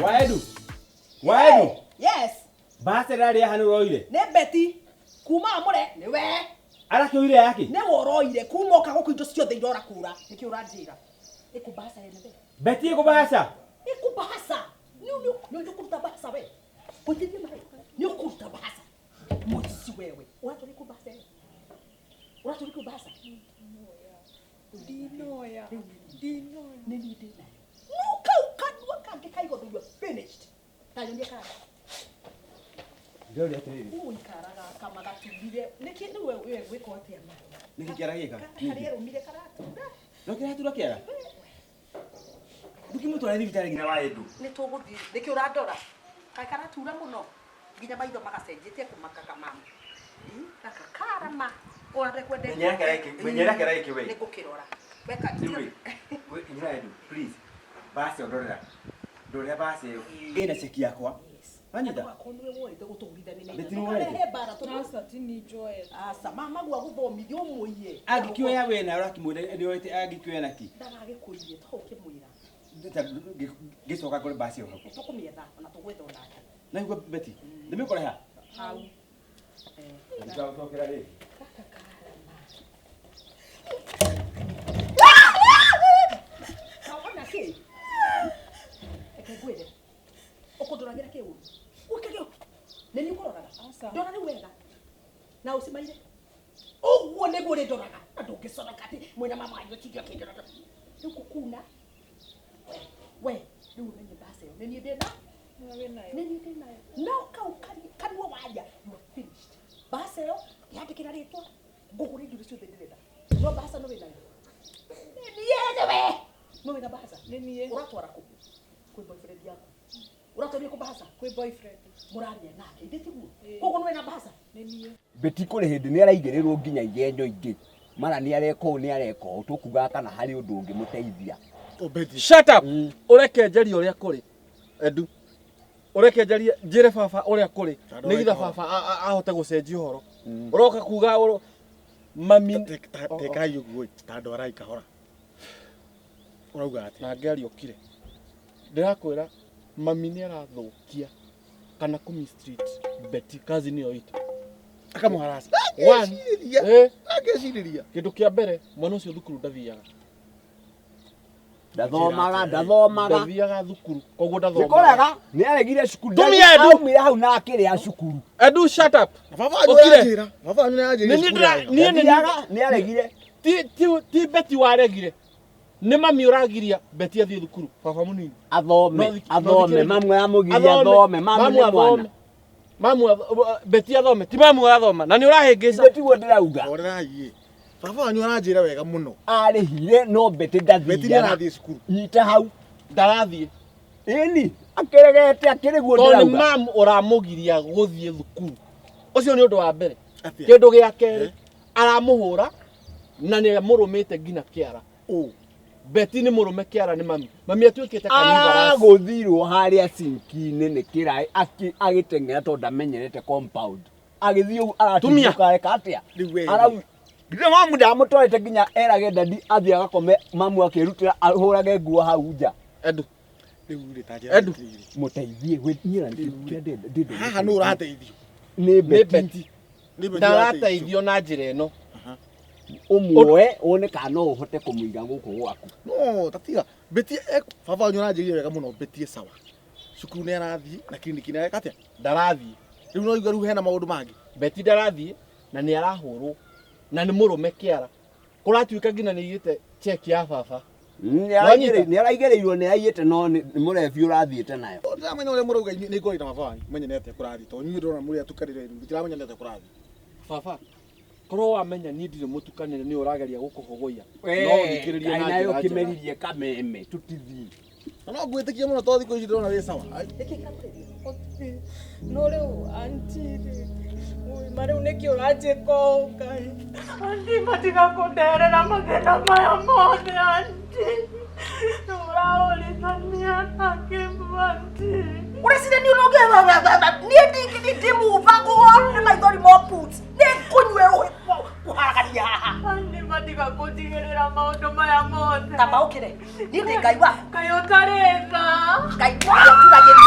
Waedu. Waedu. Yes. Basi rarĩa hanu roire. Nĩ Beti. Kuma amũre nĩ we. Arakĩoire yake. Nĩ we ũroire kuma oka gũkũ indo ciothe irora kũra. Nĩkĩ ũranjĩra? Ĩkũmbaca ene we. Beti ĩkũbaca. Ĩkũmbaca. Nĩ nĩ ũkũruta mbaca we. Kũitĩrie maĩ. Nĩ ũkũruta mbaca. Mũici wewe. Ũratũria kũmbaca ĩyo. Ũratũria kũmbaca. Ndinoya. Ndinoya. Nĩ niĩ ndĩ nayo. No kau kanua kangĩ kaigotho you are finished. Ta nyonie kara. Ndĩroria atĩrĩrĩ. Ũikaraga kama gaturire. Nĩkĩ rĩu we we gwĩka atĩa nawe? Nĩkĩ kĩara gĩka? Harĩa rũmire karatura. No kĩratura kĩara? Ndũkĩmũtware thibitarĩ nginya Waedu. Nĩ tũgũthiĩ. Nĩkĩ ũrandora? Kaĩ karatura mũno. Nginya maitho magacenjetie kũmakaga mama. Gaka karama. Ũrenda kwenda. Menyera kĩara gĩkĩ, menyera kĩara gĩkĩ we. Nĩ ngũkĩrora. Weka. Rĩu we, nyina Edu, please. Basi ĩyo ndorera. Ndorera basi ĩyo. Ĩna ceki yakwa. Wanyita? Wakorwo nĩwe woete gũtũgũrithania Beti nĩwe woete? Ndũkarehe mbara tondũ Aca ti niĩ njoete. Aca mama gwa gũthomithia ũmũiye. Angĩkĩoya we nawe ũrakĩmwĩra nĩoete angĩkĩoya naki. Ndagagĩkũiye toho ũkĩmwĩra. Ngĩcoka ngore basi ĩyo hau. Tũkũmĩetha ona tũgwetha onake. Na igua Beti, ndĩmĩkore ha? Hau. Ndĩgagũcokera rĩngĩ. Gaka karama. Wona kĩ? Reke ngwĩre. Ũkũndoragĩra kĩ ũru? Ũke kĩ? Nĩ niĩ ũkũroraga? Aca. Ndora rĩu wega. Na ũcimaire. Ũguo nĩguo ũrĩndoraga. Na ndũngĩconoka atĩ mwĩna mama wanyu ũtinde ũkĩndora. Rĩu ngũkuna. We, we, rĩu ũmenye mbaca ĩyo. Nĩ niĩ ndĩna Nĩwe wĩnayo. nĩ niĩ ndĩnayo. No kau kanua waria, you are finished. Mbaca ĩyo, yandĩkĩra rĩtwa, ngũgũre indo iria ciothe ndĩrenda. No mbaca no wĩnayo. Nĩ niĩ nĩwe. No wĩna mbaca? Nĩ niĩ. Ũratwara kũ? Kwĩ boyfriend yaku. Ũratwarire kũ mbaca? Kwĩ boyfriend. Mũraria nake, ithe tiguo? Ĩĩ. Koguo nĩ wĩna mbaca? Nĩ niĩ. Beti kũrĩ hĩndĩ nĩ araigĩrĩrwo nginya igenyo ingĩ mara nĩ areka ũũ nĩ areka ũũ tũkugaga kana harĩ ũndũ ũngĩmũteithia. Obeti. Shut up. Ũreke njarie ũrĩa kũrĩ. Edu. Ũreke njarie njĩre baba ũrĩa kũrĩ Tondũ nĩgetha ũraika baba ahote gũcenjia ũhoro. Ũroka kuga mami Tekai ũguo ta ndwarai kahora. Ũrauga atĩa? na ngĩariũkire. Ndĩrakwĩra mami nĩ arathũkia kana kũ mistreat Betty kazi nĩyo itũ. Akamũharasa. One. Ngecirĩria. Eh, Ngecirĩria. kĩndũ kĩa mbere mwana ũcio thukuru ndathiaga. Ndathomaga ndathomaga. Ndathiaga thukuru koguo ndathomaga. Nĩkoraga nĩ aregire cukuru. Tumia Edu. Aumire hau na akĩrĩa cukuru. Edu shut up. Baba wanyu Ũkire. nĩaranjĩra. Baba wanyu nĩaranjĩra. Nĩ niĩ ndĩra- niĩ nĩ Ndathiaga nĩ aregire. ti ti ti Betty waregire. Nĩ mami ũragiria Betty athiĩ thukuru baba mũnini. Athome No athome thikĩrĩria. mamu aramũgiria athome mamu mamu nĩ mwana. athome. Mamu Betty athome ti mamu arathoma na nĩ ũrahĩngĩca. Ithe tiguo ndĩrauga. Horerai ĩ. Baba wanyu aranjĩra wega mũno. Arĩhire no Beti Beti ndathiaga. nĩarathiĩ cukuru. Nyita hau. Ndarathiĩ. Ĩni akĩregete akĩrĩguo Tondũ nĩ ndĩrauga. mamu ũramũgiria gũthiĩ thukuru. Ũcio nĩ ũndũ wa mbere. Atĩa? Kĩndũ gĩa kerĩ aramũhũra na nĩ amũrũmĩte nginya kĩara. Ũ. Betty nĩ mũrũme kĩara nĩ mami. Mami atuĩkĩte kanibaraci. Aragũthirwo harĩa sinki-inĩ nĩ kĩraĩ agĩteng'era tondũ ndamenyerete compound. Agĩthiĩ ũguo Tumia. aratindĩka areka atĩa? Rĩu we. Arau Githĩ mamu ndamũtwarĩte nginya erage dadi athiĩ agakome mamu akĩrutĩra ahũrage nguo hau nja. Edu. Rĩu rĩ ta njĩra Edu. atĩrĩrĩ. Mũteithie we niĩ na kĩrĩa ndĩrenda ndĩrenda Haha nũ ũrateithio? nĩ Nĩ Beti Betty. Nĩ Beti ũrateithio. Ndarateithio na njĩra ĩno. ũmuoe wone kana no ũhote kũmũiga gũkũ gwaku. No, tatiga. Beti baba wanyu aranjĩrire wega mũno Beti e sawa. Cukuru nĩ arathiĩ na kiriniki nĩ areka atĩa? Ndarathiĩ. Rĩu no igua rĩu hena maũndũ mangĩ. Betty ndarathiĩ na nĩ arahũrwo na nĩ mũrũme kĩara. Kũratuĩka nginya nĩ aigĩte cheki ya baba. Wanyita? Nĩ araigĩrĩirwo nĩ aiyĩte no nĩ mũrebi ũrathiĩte nayo. Ndiramenya ũrĩa mũrauga inyuĩ nĩ ngorire na baba wanyu menye nĩ atĩa kũrathiĩ tondũ inyuĩ ndĩrona mũrĩ atukanĩre rĩu ndiramenya nĩ atĩa kũrathiĩ. Baba, korwo wamenya niĩ ndirĩ mũtukanĩre nĩ ũrageria gũkũhogoia. No ũthikĩrĩrie na Kaĩ nayo njĩra njega. ũkĩmeririe kameme tũtithiĩ. Na no ngwĩtĩkia mũno tondũ thikũ ici ndĩrona wĩ sawa. Ai, Nĩkĩ kĩrakũrĩria? Gũtirĩ. No rĩu aunty rĩ. Ui, ma rĩu nĩkĩ ũranjĩka ũũ Ngai? Aunty matiga kũnderera mathĩna maya mothe aunty. Rĩu ũrahũrithania nakĩ aunty? Ũreciria nĩ ũrũngĩ niĩ ndimuvagwo nĩ maithori mo boots. Nĩ ngũnyue rũhĩ kũharagania haha. Aunty matiga kũnjigĩrĩra maũndũ maya mothe. Tamba ũkĩre. Niĩ ndĩ Ngai waku. Kaĩ ũtarĩ tha? Ngai ũrĩa ũturagĩria.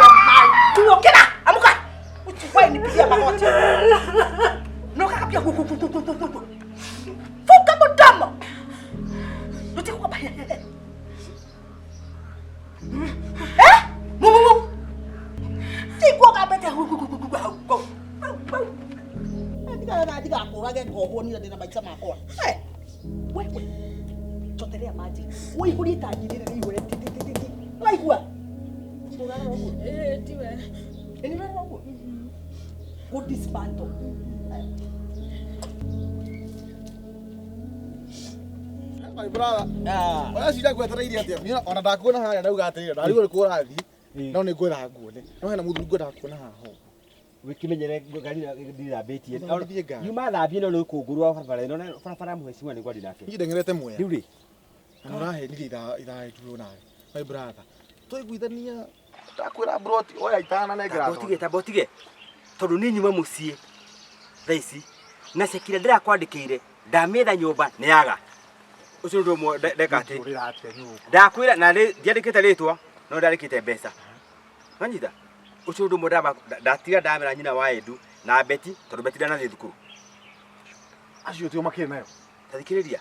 Magoti. No kakapia ku ku ku ku ku ku ku. Funga mdomo. Nutikuwa eh? Mu mu mu. Tiguo gambete hu hu hu hu hu. Ndiga na ndiga kũrage ngohwo ni ndina maica makwa. Eh. We we. Chotelea maji. Ũihũrie itangi rĩrĩ rĩihũre ti ti ti ti. Waigua? Ũrarora ũguo? Ĩĩ tiwe. Ĩ nĩ ũrarora ũguo? Go dismantle. My brother. Oya cira ngwetereire atia? Niĩ ona ndakuona harĩa ndauga atĩrĩrĩ, ndarigwo nĩ kũ ũrathiĩ, no nĩ ngwetha nguone. No hena mũthuri ngwendaga kuona haha ũguo. Wikimenyere ngari ndithambĩtie. Ũthambithie ngari. Yuma thambie no nĩ kũngũrwa barabara ĩno na barabara mũhecimiwa nĩ ngwari nake. Niĩ ndeng'erete Mwea. Rĩu rĩ, Na ũrahenirie ithaa ithaa rĩtu nawe. My brother. Twaiguithania ndakwĩra broti oya itana nengera. Tamba ũtige, tamba ũtige. Tondũ niĩ nyuma mũciĩ thaa ici na ceki ĩrĩa ndĩrakwandĩkĩire ndamĩetha nyũmba nĩ yaga. Ũcio nĩ ũndũ ũmwe ndeka atĩ ndakwĩra na ndiandĩkĩte rĩtwa no ndandĩkĩte mbeca. Wanyita? Ũcio ũndũ ũmwe ndatiga ndamera nyina wa Edu na Beti tondũ Beti ndanathiĩ thukuru. Acio tio makĩrĩ nayo. Ta thikĩrĩria.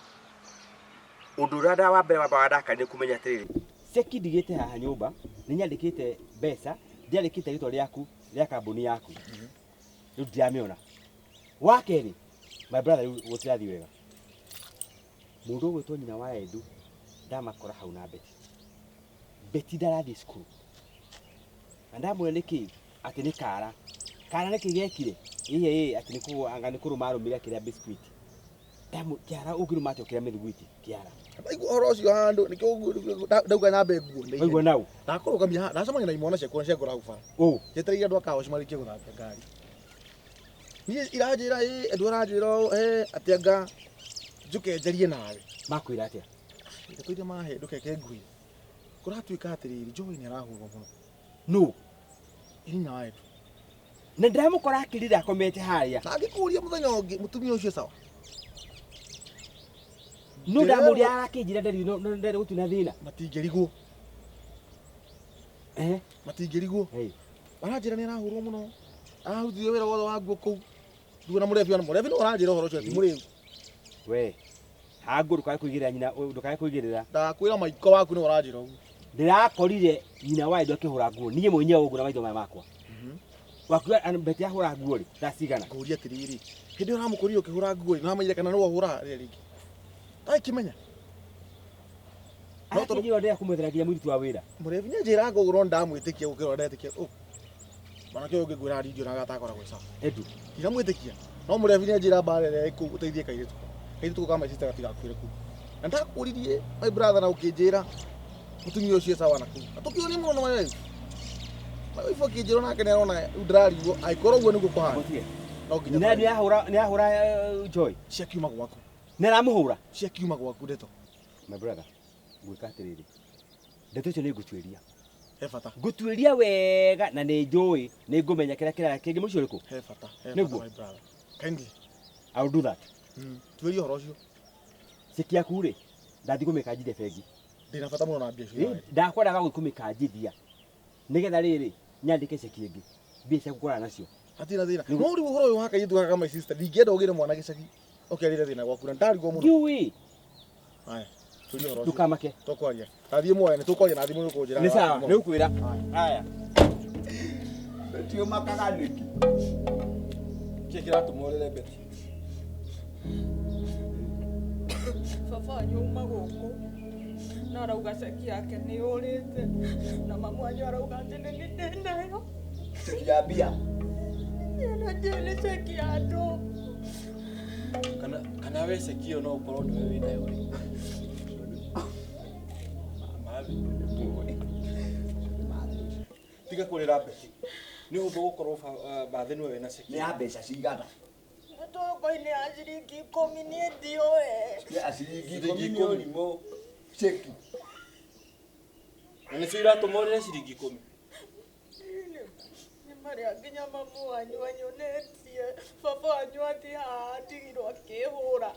Ũndũ ũrĩa wa mbere wambaga ndakarire kũmenya atĩrĩrĩ, ceki ndigĩte haha nyũmba nĩ nyandĩkĩte mbeca, ndiandĩkĩte rĩtwa rĩaku rĩa kambuni yaku. Rĩu ndiramĩona. Wa kerĩ, my brother rĩu gũtirathiĩ wega. Mũndũ ũgwĩtwo nyina wa Edu ndamakora hau na Beti. Beti ndarathiĩ cukuru. Na ndamwĩra nĩkĩ atĩ nĩ kara. Kara nĩkĩ gekire? Ĩĩ ĩĩ atĩ nĩ kũ anga nĩ kũrũma arũmire akĩrĩa biscuit. Ndamu kĩara ũngĩrũma atĩa ũkĩrĩa mĩthiguiti kĩara. Ndaigua ũhoro ũcio handũ nĩkĩo ndauga nyambe nguone. Waigua nau? Ndakũrũgamia haha ndacemania na imwana ciakwa ciangora hau bara. Ũ. Njetereire andũ a car wash marĩkie gũthambia ngari. Niĩ iranjĩra ĩ andũ aranjĩra ũũ atĩ anga njũke njarie nawe. Makwĩra atĩa? Ndeto iria mahe ndũkeke nguhĩ. Kũratuĩka atĩrĩrĩ, Joy nĩ arahũrwo mũno. Nũ? Ĩ nyina wa Edu. Na ndĩramũkora akĩrĩra akomete harĩa. Na angĩkũria mũthenya ũngĩ mũtumia ũcio sawa. No ndamũria arakĩnjĩra ndarĩ no ndarĩ gũtirĩ na thĩna. Matingĩrigwo. Eh? Matingĩrigwo. Hey. Aranjĩra nĩ arahũrwo mũno. Arahutithio wĩra wothe wa nguo kũu. Nduo na mũrebi ona mũrebi no ũranjĩra ũhoro ũcio ti mũrĩu. We. Hangu ndũkae kũigĩrĩra nyina ndũkae kũigĩrĩra. Ndakwĩra maiko waku nĩ ũranjĩra ũguo. Ndĩrakorire nyina wa Edu akĩhũra nguo niĩ mwenyewe ũguo na maitho maya makwa. Wakiuga Beti ahũra nguo rĩ thaa cigana? Ngũria atĩrĩrĩ, hĩndĩ ĩyo ũramũkorire ũkĩhũra nguo rĩ, nĩwamenyire kana nĩwe ũhũraga rĩrĩa rĩngĩ? Ndagĩkĩmenya. No tondũ Arakĩnjĩra ndĩrenda kũmwethera nginya mũirĩtu wa wĩra. mũrebi nĩanjĩraga ũguo no ndamwĩtĩkia gũkĩra ũrĩa ndetĩkia. Ũ. Mwanake ũyũ ũngĩngwĩra ndingĩonaga atakoragwo e sawa. Edu. Ndiramwĩtĩkia. No mũrebi nĩanjĩra mbara ĩrĩa ĩ kũu ũteithie kairĩtu. Kairĩtu kau ka my sister gatigakuĩre kũu. Na ndakũririe my brother na ũkĩnjĩra mũtumia ũcio e sawa na kũu. Na tũkĩũria mũno na my wife. My wife akĩnjĩra onake nĩarona rĩu ndĩrarigwo angĩkorwo ũguo nĩguo kũhana. Mũtige. No nginya Nyina nĩahũra nĩahũra Joy. Ciakiuma gwaku. Nĩaramũhũra? Ciakiuma gwaku ndeto. My brother, ngwĩka atĩrĩrĩ. Ndeto icio nĩ ngũtuĩria. He bata. Ngũtuĩria wega na nĩ njũĩ nĩ ngũmenya kĩrĩa kĩraya kĩngĩ mũciĩ ũrĩkũ? He bata. He bata Nĩguo. my brother. Kindly. I will do that. Tuĩria ũhoro ũcio. Ceki yaku rĩ, ndathiĩ kũmĩkanjithia bengi. Ndĩna bata mũno na mbia icio. Ndakwendaga gũthiĩ kũmĩkanjithia. Nĩgetha rĩrĩ, nyandĩke ceki ĩngĩ. Mbia cia gũkorana nacio. Hatirĩ na thĩna. No rĩu ũhoro ũyũ wa kairĩtu gaka ka my sister, ndingĩenda ũgĩre mwana gĩcagi ũkerĩre thĩna gwaku na ndarigwo mũno. Ndiũĩ. Haya, tuĩria ũhoro ũcio. Ndũkamake. Tũkwaria. Ndathiĩ muoya nĩ tũkwaria na thimũ nĩ ũkũnjĩra. Nĩ sawa, nĩ ũkwĩra. Haya. Beti ũmakaga nĩkĩ? Kĩ kĩratũma ũrĩre Beti? Baba wanyu auma gũkũ na arauga ceki yake nĩ yũrĩte na mamu wanyu arauga atĩ nĩ niĩ ndĩ nayo. Ceki ya mbia? Niĩ na ndiũĩ nĩ ceki ya andũ. Kana kana we ceki ĩyo no ũkorwo nĩwe wĩ nayo rĩ. Mathi. Tiga kũrĩra Beti. Nĩ ũhũthũ gũkorwo Bathi nĩwe wĩna ceki. Nĩ ya mbeca cigana? Tũkũ-inĩ ya ciringi ikũmi niĩ ndiũĩ. Ya ciringi ikũmi nĩ ũrimũ. Ceki. Na nĩcio iratũma ũrĩre ciringi ikũmi? Nĩ marĩa nginya mamu wanyu anyonetie. Baba wanyu atĩ haha atigirwo akĩhũra.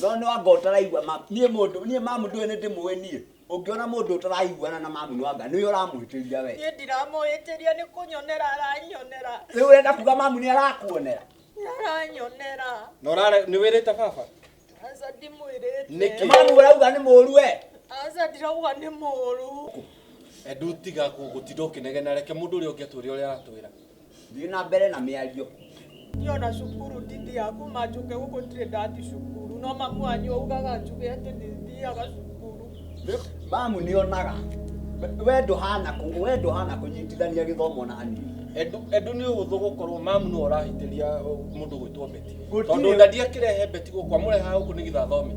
No nĩ wanga ũtaraigua ma niĩ mũndũ niĩ mamu ndũĩ nĩ ndĩmũĩ niĩ. Ũngĩona mũndũ ũtaraiguana na mamu nĩ wanga nĩwe ũramũhĩtĩria we. Niĩ ndiramũhĩtĩria nĩ kũnyonera aranyonera. Rĩu ũrenda kuga mamu nĩ arakuonera? Nĩ aranyonera. Na ũrare nĩ wĩrĩte baba? Aca ndimwĩrĩte. Nĩkĩ? Mamu ũrauga nĩ mũũru we. Aca ndirauga nĩ mũũru. Edu tiga gũtinda ũkĩnegena reke mũndũ ũrĩa ũngĩ atwĩre ũrĩa aratwĩra. Thiĩ na mbere na mĩario. Niĩ ona cukuru ndithiaga kuma njũke gũkũ ndirĩ ndathi cukuru no mamu wanyu augaga njuge atĩ nĩ thiaga cukuru. Mamu nĩ onaga. We ndũhana we ndũhana kũnyitithania gĩthomo na hanini. Edu Edu nĩ ũhũthũ gũkorwo mamu nĩwe ũrahĩtĩria mũndũ gwĩtwo Beti. Gũtirĩ- Tondũ ndadi akĩrehe Beti gũkũ amũrehaga gũkũ nĩgetha athome.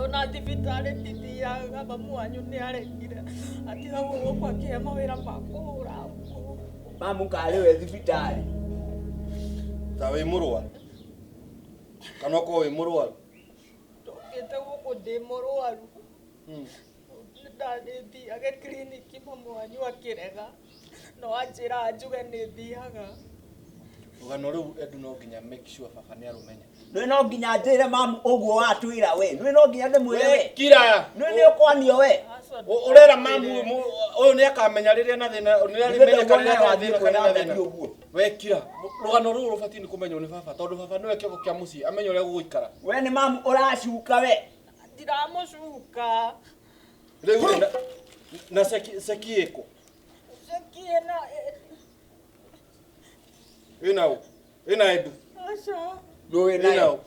Ona thibitarĩ ndithiaga mamu wanyu nĩ aregire atigagwo gũkũ akĩhe mawĩra ma kũhũra nguo. Mamu karĩ we thibitarĩ. Ta wĩ mũrwaru. Kana ũkorwo wĩ mũrwaru. Ndokĩte gũkũ ndĩ mũrwaru. Ndathiage kiriniki mamu wanyu akĩrega no anjĩra njuge nĩ thiaga. Rũgano rũu Edu no nginya make sure baba nĩ arũmenya. Nĩ no nginya njĩre mamu ũguo watwĩra we. Nĩ no nginya ndĩmwĩre we. Kira. Nĩ nĩ ũkwanio we. Ũrera mamu ũyũ nĩ akamenya rĩrĩa na thĩna nĩ arĩmenyeka rĩrĩa na thĩna kana na thĩna. Ũguo. We kira. Rũgano rũu rũbatiĩ nĩ kũmenywo nĩ baba tondũ baba nĩwe kĩongo kĩa mũciĩ amenye ũrĩa gũgũikara. We nĩ mamu ũracuka we. Ndiramũcuka. Rĩu rĩ, na ceki ceki ĩkũ? Ceki ĩna Ĩna ũ? Ĩna Edu. aca Nĩ Ĩna nayo. ũ?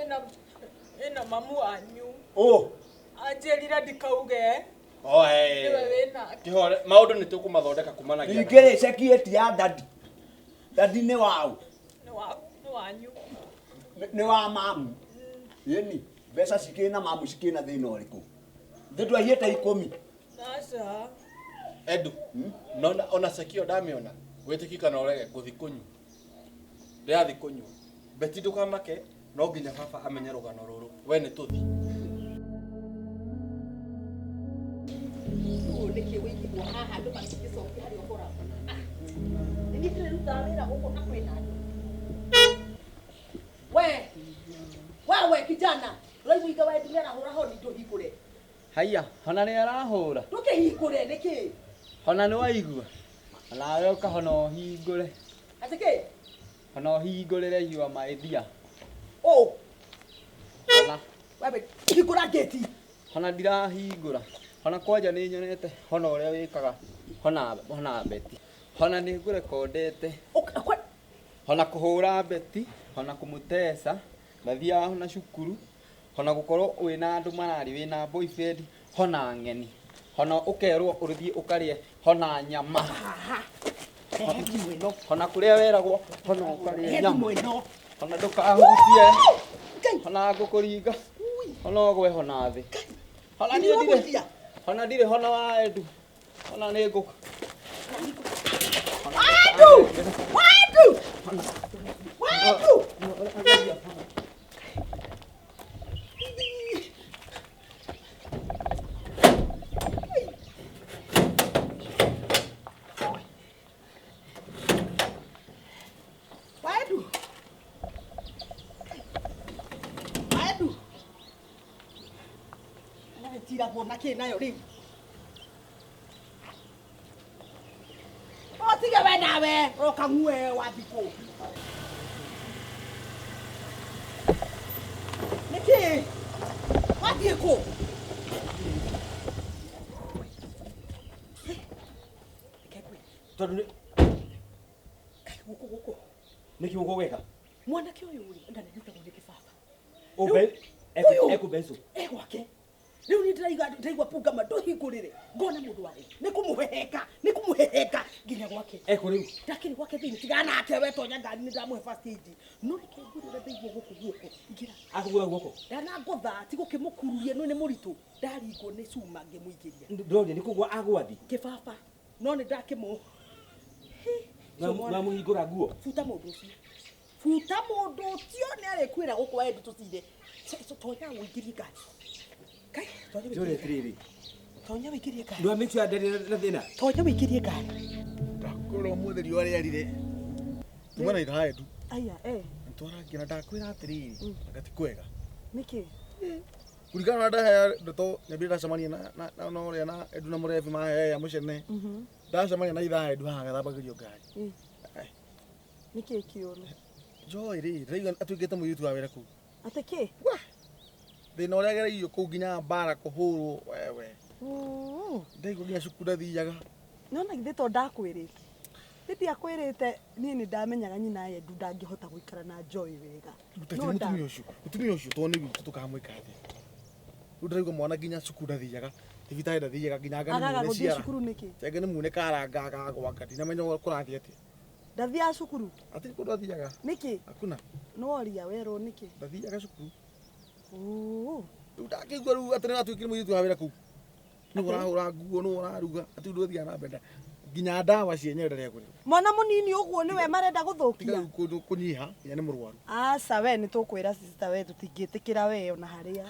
ĩna ĩna mamu wanyu. Ũ. Anjĩrire ndikauge. Oh, hey. Nĩwe wĩnake. Kĩhore maũndũ nĩ tũkũmathondeka kumanagia. Ningĩ rĩ ceki ĩti ya dadi. Dadi nĩ waũ? Nĩ wa nĩ wanyu. Nĩ wa mamu. Ĩni mbeca cikĩrĩ na mamu cikĩrĩ na thĩna ũrĩkũ? Thĩ ndwaiyĩte ikũmi. Aca. Edu. Nona ona ceki ĩyo ndamĩona. Wĩtĩki kana ũrege ngũthi kũnyua. Ndĩrathi kũnyua. Beti ndũkamake no nginya baba amenye rũgano rũrũ. We nĩ tũthi. Ũũ nĩkĩ wĩigithwo haha andũ matingĩcokia harĩa ũkoragwo? Ah, nĩ niĩ ndĩrarutaga wĩra gũkũ na kwĩna andũ. We, wewe kijana, ũraigua ithe wa Edu nĩarahũra honi ndũhingũre. Haiya, hona nĩ arahũra. Ndũkĩhingũre nĩkĩ? Hona nĩ waigua. Nawe ũkahona ũhingũre. Atĩ kĩ? Hona ũhingũrĩre you are my dear. Ũũ, Hona wewe hingũra ngĩti. hona ndirahingũra. Hona kwanja nĩ nyonete hona ũrĩa wĩkaga hona hona Beti. Hona nĩ ngũrekondete. Hona kũhũra Beti, hona kũmũteca, ndathiaga hona cukuru, hona gũkorwo wĩna andũ marari wĩna boyfriend, hona ng'eni. Hona ũkerwo ũthiĩ ũkarĩe hona nyama. Rehe thimũ ĩno. Hona kũrĩa weragwo hona ũkarĩe Rehe nyama. thimũ ĩno. Hona ndũkahutie. Hona ngũkũringa. Hona ũgwe hona thĩ. Hona niĩ ndirĩ. Hona ndirĩ hona wa Edu. Hona nĩ ngũkũ. Wadu! Wadu! Wadu! Wadu! Wadu! Ndiragwo na kĩ nayo rĩu? Otige we nawe roka ngue wathi kũ? Nĩkĩ? Wathiĩ kũ? Tondũ nĩ Gũkũ gũkũ. nĩkĩ ũgũgeka? Mwanake ũyũ rĩ, anga nĩnyitagwo nĩ kĩbaba. Ũbe Ũyũ. ekũmbeco. E gwake. Rĩu niĩ ndĩraiga ndĩraigua pungama ndũhingũrĩre. Ngona mũndũ warĩ. Nĩ kũmũhehenga, nĩ kũmũhehenga nginya gwake. Ekũ rĩu? Ndakĩrĩ gwake thĩinĩ tigana nake we tonya ngari nĩ ndamũhe first aid. No reke ngũrĩre ndaigua gũkũ guoko. Ingĩra. Akũgũtha guoko? Ndanangũtha ti gũkĩmũkururia no nĩ mũritũ. Ndaringwo nĩ cuma ngĩmũingĩria. Ndĩroria nĩ kũgwa agwathi. Kĩbaba. No nĩ ndakĩmũ. Wamũhingũra nguo. Buta mũndũ ũcio. Buta mũndũ ũcio nĩ arĩkuĩra gũkũ wa Edu tũcire. Tonya ũingĩrie ngari. Kai, tonya Ndĩroria ũingĩrie. atĩrĩrĩ. Tonya ũingĩrie ngari. Ndwa make sure ndarĩ na thĩna. Tonya ũingĩrie ngari. Ndakwĩra ũmũthĩ riũa rĩarire. Tuma na ithaa Edu. Aya, eh. Nĩtwarangia na ndakwĩra atĩrĩrĩ, anga ti kwega. Nĩkĩ? Kũringana na ndahea ndeto nyambire ndacemania na ũrĩa na Edu na Mũrebi mahea mũcene. Ndacemania na ithaa Edu haha agathambagĩrio ngari. Nĩkĩ kĩũru? Joy rĩ, ndĩraigua atuĩkĩte mũirĩtu wa wĩra kũu. Atĩ kĩ? Thĩna ũrĩa agereirio kũu nginya mbara kũhũrwo wewe. Ndaigua nginya cukuru ndathiaga. Nĩwona githĩ to ndakwĩrĩte. Nĩ ndiakwĩrĩte niĩ nĩ ndamenyaga nyina Edu ndangĩhota gũikara na Joy wega. No mũtumia ũcio, mũtumia ũcio to nĩ witũ tũkamwĩka atĩa? Rĩu ndĩraigua mwana nginya cukuru ndathiaga, thibitarĩ ndathiaga nginya anga nĩ Agaga mune gũthiĩ ciara. cukuru nĩkĩ? Anga nĩ mune karanga agagwanga, ndinamenya ũrĩa kũrathiĩ atĩa. Ndathiaga cukuru? Hatirĩ kũndũ athiaga. Nĩkĩ? Hakuna. Nĩworia werwo nĩkĩ? Ndathiaga cukuru. Rĩu ndakĩigua rĩu atĩ nĩaratuĩkire mũirĩtu wa wĩra kũu. Nĩwe ũrahũra nguo, nĩwe ũraruga, hatirĩ ũndũ ũthiaga na mbere. Nginya ndawa cienyewe ndarĩ agũrĩrwo. Mwana mũnini ũguo nĩwe marenda gũthũkia. Tiga kũnyiha, nginya nĩ mũrwaru. Aca we nĩ tũkwĩra sister we tũtingĩtĩkĩra we ona harĩa.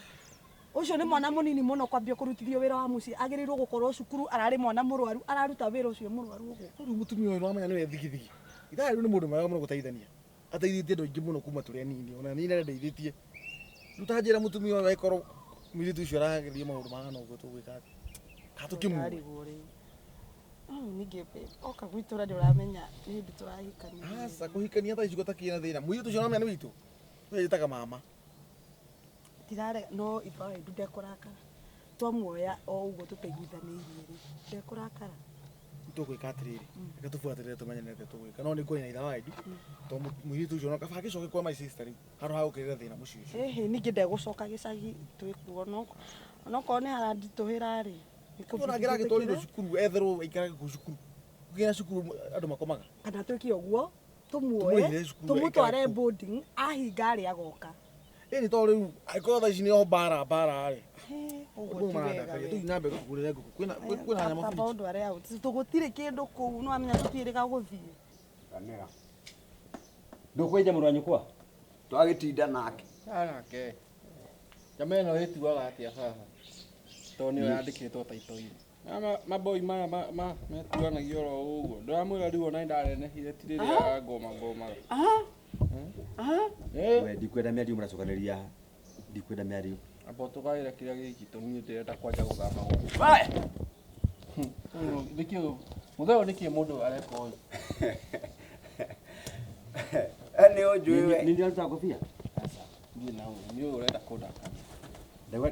Ũcio nĩ mwana mũnini mũno kwambia kũrutithio wĩra wa mũciĩ, agĩrĩirwo gũkorwo cukuru, ararĩ mwana mũrwaru, araruta wĩra ũcio mũrwaru ũguo. Rĩu mũtumia ũyũ nĩwamenya nĩwe thigithigi. Ithaa rĩu nĩ mũndũ mwega mũno gũteithania. Ateithĩtie andũ aingĩ mũno kuma tũrĩ anini, ona niĩ nĩandeithĩtie. Rĩu ta njĩra mũtumia ũyũ angĩkorwo mũirĩtu ũcio arageria maũndũ mahana ũguo tũgwĩka atĩa? Kana tũkĩmuoe? Ndarigwo rĩu. Ningĩ babe, oka gwitũ ũrĩa ũramenya nĩ hĩndĩ tũrahikania. Aca kũhikania thaa ici gũtakĩrĩ na thĩna. Mũirĩtu ũcio nĩwamenya nĩ witũ. Ũyũ njĩtaga mama. Ndirarega, no ithe wa Edu ndekũrakara. Twamuoya o ũguo tũtaiguithanĩirie rĩ, ndekũrakara. Tũgwĩka atĩrĩrĩ, reke tũbuatĩrĩre tũmenye nĩ atĩa tũgwĩka. No nĩ ngwaria na ithe wa Edu, tondũ mũirĩtu ũcio no kaba agĩcoke kwa my sister rĩu, handũ ha gũkĩrĩra thĩna mũciĩ ũcio. Ĩhĩ, ningĩ ndegũcoka gĩcagi twĩkuo, onokorwo nĩ haranditũhĩra rĩ, Nĩ ũrangĩra agĩtwarirwo cukuru, etherwo aikarage kũu cukuru. Kũgĩa cukuru andũ makomaga. Kana twĩke ũguo, tũmuoe, Tũmũrĩhĩre cukuru, tũmũtware aikare kũu. boarding, ahinga rĩ agoka. Ĩni tondũ rĩu angĩkorwo thaa ici nĩ o mbara mbara rĩ. Ũguo Ũguo ti wega marandakaria, we. tũthiĩ na mbere tũkũgũrĩre ngũkũ. Kwĩna nyama Tamba fridge. ũndware out. Tũgũtirĩ kĩndũ kũu, nĩwamenya tũtiĩrĩga gũthiĩ. Kamera. Ndũkwenja mũrũ wa nyũkwa? Twagĩtinda nake. Nake. Nyama ĩno ĩtuaga atĩa baba? Tondũ nĩyo yandĩkĩtwo taito-inĩ. Maboi maya metuanagia oro ũguo. Ndĩramwĩra rĩu ona nĩndanenehire ti rĩrĩa ngoma ngomaga. We ndikwenda mĩario mũracokanĩria haha. Ndikwenda mĩario. Amba ũtũgaĩre kĩrĩa gĩkĩ tondũ niĩ ndĩrenda kwanja gũthamba gũkũ. Nĩkĩ mũthee ũyũ nĩkĩ mũndũ areka ũyũ? Nĩ ũnjũĩ we. Nĩ ndĩraruta ngobia? Aca, niĩ na ũyũ, nĩ ũyũ ũrenda kũndakaria.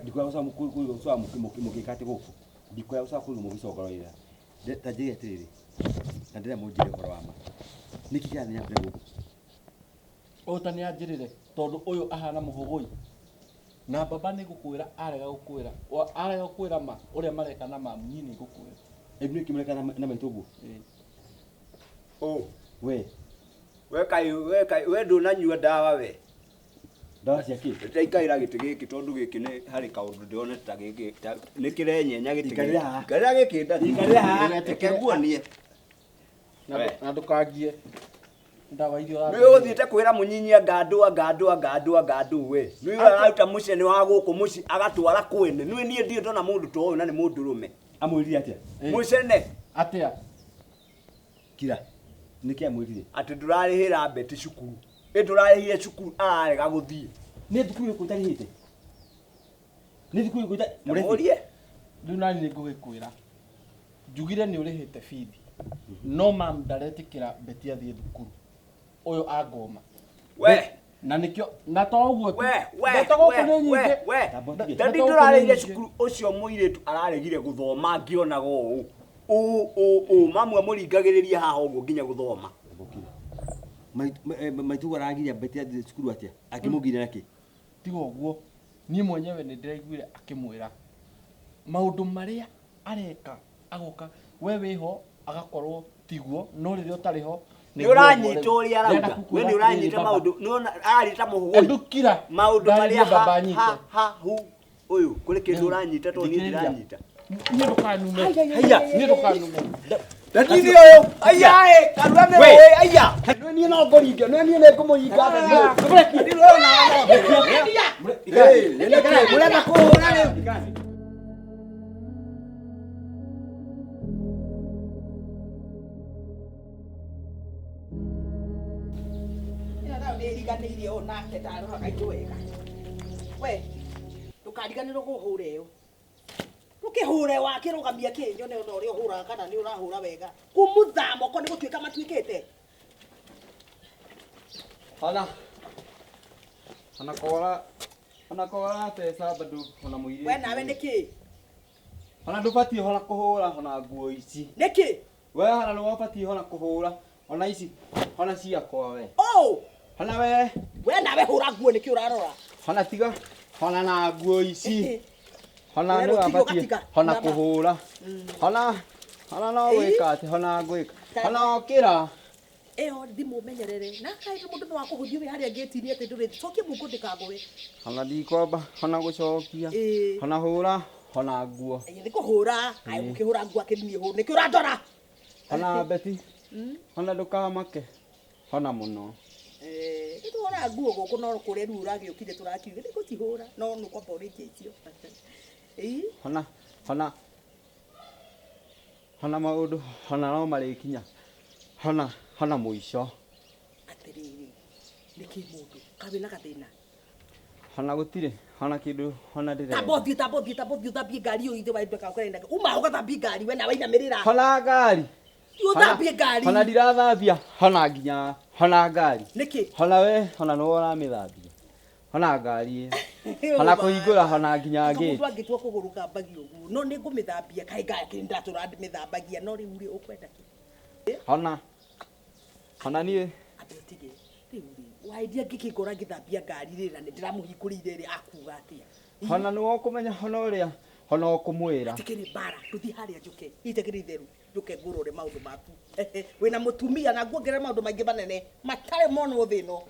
Ndikuoya gũcoka mũgĩka atĩ gũkũ. Ndikuoya gũcoka kũigua mũgĩcongororera. Ta njĩre atĩrĩrĩ, na ndĩrenda mũnjĩre ũhoro wa ma. Nĩkĩ kĩrathiĩ na mbere gũkũ? Ũyũ ta nĩanjĩrĩre tondũ ũyũ ahana mũhũgũi. Na baba nĩ ngũkwĩra arega gũkwĩra. Arega gũkwĩra ma ũrĩa mareka na mamu, niĩ nĩ ngũkwĩra. Ĩ nĩkĩ mũreka na maitũ ũguo? Ũ. We. We kaĩ, we kaĩ, we ndũnanyua ndawa we. Ndawa cia kĩ? Ndaikarĩra gĩtĩ gĩkĩ tondũ gĩkĩ nĩ harĩ kaũndũ ndĩrona ta gĩkĩ, ta nĩ kĩrenyenya gĩtĩ Ikarĩra gĩkĩ. haha. Ikarĩra gĩkĩ ndathi. Ikarĩra haha. Reke nguonie. Na ndũkangie. Ndawa iria Nĩ ũthiĩte kwĩra mũnyinyi anga andũ, anga andũ, anga andũ, anga andũ we. Nĩ ũraruta mũcene wa gũkũ mũciĩ agatwara kwene. Nĩ niĩ ndirĩ ndona mũndũ ta ũyũ na nĩ mũndũrũme. Amwĩrire atĩa? Mũcene. Atĩa? Kira. Nĩkĩ amwĩrire? Atĩ ndũrarĩhĩra Betty cukuru. Ĩ ndũrarĩhire cukuru ararega gũthiĩ. Nĩ thukuru ĩrĩkũ ũtarĩhĩte? Nĩ thukuru ĩrĩkũ ũtarĩhĩte? Mũrie. Rĩu nani nĩ ngũgĩkwĩra. Njugire nĩ ũrĩhĩte bithi. No mam ndaretĩkĩra Betty athiĩ thukuru. Ũyũ angoma. We. Na nĩkĩo, na to ũguo tu. We, we, Ndeto gũkũ we, nĩ nyingĩ. we, we. Ndeto Ndadi gũkũ nĩ ndũrarĩhire nyingĩ. cukuru ũcio mũirĩtu araregire gũthoma ngĩonaga ũũ. Ũũ, ũũ, ũũ, mamu amũringagĩrĩria haha ũguo nginya gũthoma. Maitũ aragiria Betty athiĩ cukuru atĩa? Akĩmũgiria nakĩ? Tiga ũguo, niĩ mwenyewe nĩ ndĩraiguire akĩmwĩra maũndũ marĩa areka agoka we wĩho agakorwo tiguo, no rĩrĩa ũtarĩ ho Nĩ ũranyita ũrĩa arauga. We nĩ ũranyita maũndũ, nĩ ũrona aranyita mũhũgũi. Endukira. Maũndũ marĩa Ndarĩria baba anyite. ha, hu, ũyũ, kũrĩ kĩndũ ũranyita tondũ niĩ ndiranyita. Niĩ ndũkanume. Haiya. Niĩ ndũkanume. Ndadi ũyũ, aiya, ĩ, karura nĩ ũĩ, aiya. Nĩ niĩ no ngũringe, nĩ niĩ nĩ ngũmũringa. Ndadi ũyũ na Ĩ, nĩ kĩ, mũrenda kũhũra rĩu? Ĩno nayo nĩ ĩriganĩirie ũũ nake ndaroraga itũ wega. We, Ndũkariganĩrwo kũhũra ĩyo. Ndũkĩhũre wakĩrũgamia kĩ nyone ona ũrĩa ũhũraga kana nĩ ũrahũra wega. Kumutha moko nĩ gũtuĩka matuĩkĩte. Hana. Hana kora. Hana kora teca bado hana mũirĩtu. We nawe nĩkĩ? Hana ndũbatiĩ hona kũhũra hona nguo ici. Nĩkĩ? We hana nĩwe ũbatiĩ hona kũhũra ona ici hona ciakwa we. Oh! Hana we. We nawe hũra nguo nĩkĩ ũrarora? Hona tiga hona na nguo ici. Hona We nĩwe rũtigo ũbatiĩ ũgatiga. hona Mama. kũhũra. Hona hona no Ĩĩ. gwĩka atĩ hona ngwĩka. Hona okĩra. Ĩyo thimũ ũmenyerere. Na kaĩ mũndũ no akũhũthie wĩ harĩa ngĩti-inĩ atĩ ndũrĩ. Cokia mũhuko ndĩkagũe. Hona ndikwamba hona gũcokia. Ĩĩ. Hona hũra hona nguo. Ĩĩ, nĩ kũhũra. Kaĩ Ĩĩ. ũkĩhũra nguo akĩniĩ hũra. Nĩkĩ ũrandora? Hona Beti. Hona ndũkamake. Hona mũno. Eh, nĩ tũhũraga nguo gũkũ no kũrĩa rĩu ũragĩũkire tũrakiuga nĩ gũcihũra no nĩ kwamba ũrĩkie icio. Ĩĩ. Hona hona hona maũndũ hona no marĩkinya hona hona mũico. Atĩrĩrĩ, nĩkĩ mũndũ kaĩ wĩna gathĩna? Hona gũtirĩ hona kĩndũ hona ndĩrenda. Tamba ũthiĩ, tamba ũthiĩ, tamba ũthiĩ ũthambie ngari ũyũ ithe wa indo kakũrenda. Uma ũgathambie ngari we nawe inamĩrĩra. Hona ngari. Thiĩ ũthambie ngari. Hona ndirathambia hona nginya hona ngari. Nĩkĩ? Hona we hona nĩwe ũramĩthambia. Hona ngari ĩyo. Hona kũhingũra hona nginya Anga gate. Mũndũ angĩtua kũgũrũka mbagia ũguo no nĩ ngũmĩthambia kaĩ ngari ndatũra ndĩmĩthambagia no rĩu rĩ ũkwenda kĩ? Hona hona niĩ Ambe ũtige rĩu rĩ waendia ngĩkĩngora ngĩthambia ngari rĩ na nĩ ndĩramũhingũrĩire rĩ akuga atĩa? hona nĩwe ũkũmenya hona ũrĩa hona ũkũmwĩra. Tikĩrĩ mbara tũthiĩ harĩa njũke itakĩrĩ itheru njũke ngũrore maũndũ maku. Wĩna mũtumia na nguongerera maũndũ maingĩ manene matarĩ monwo thĩ ĩno.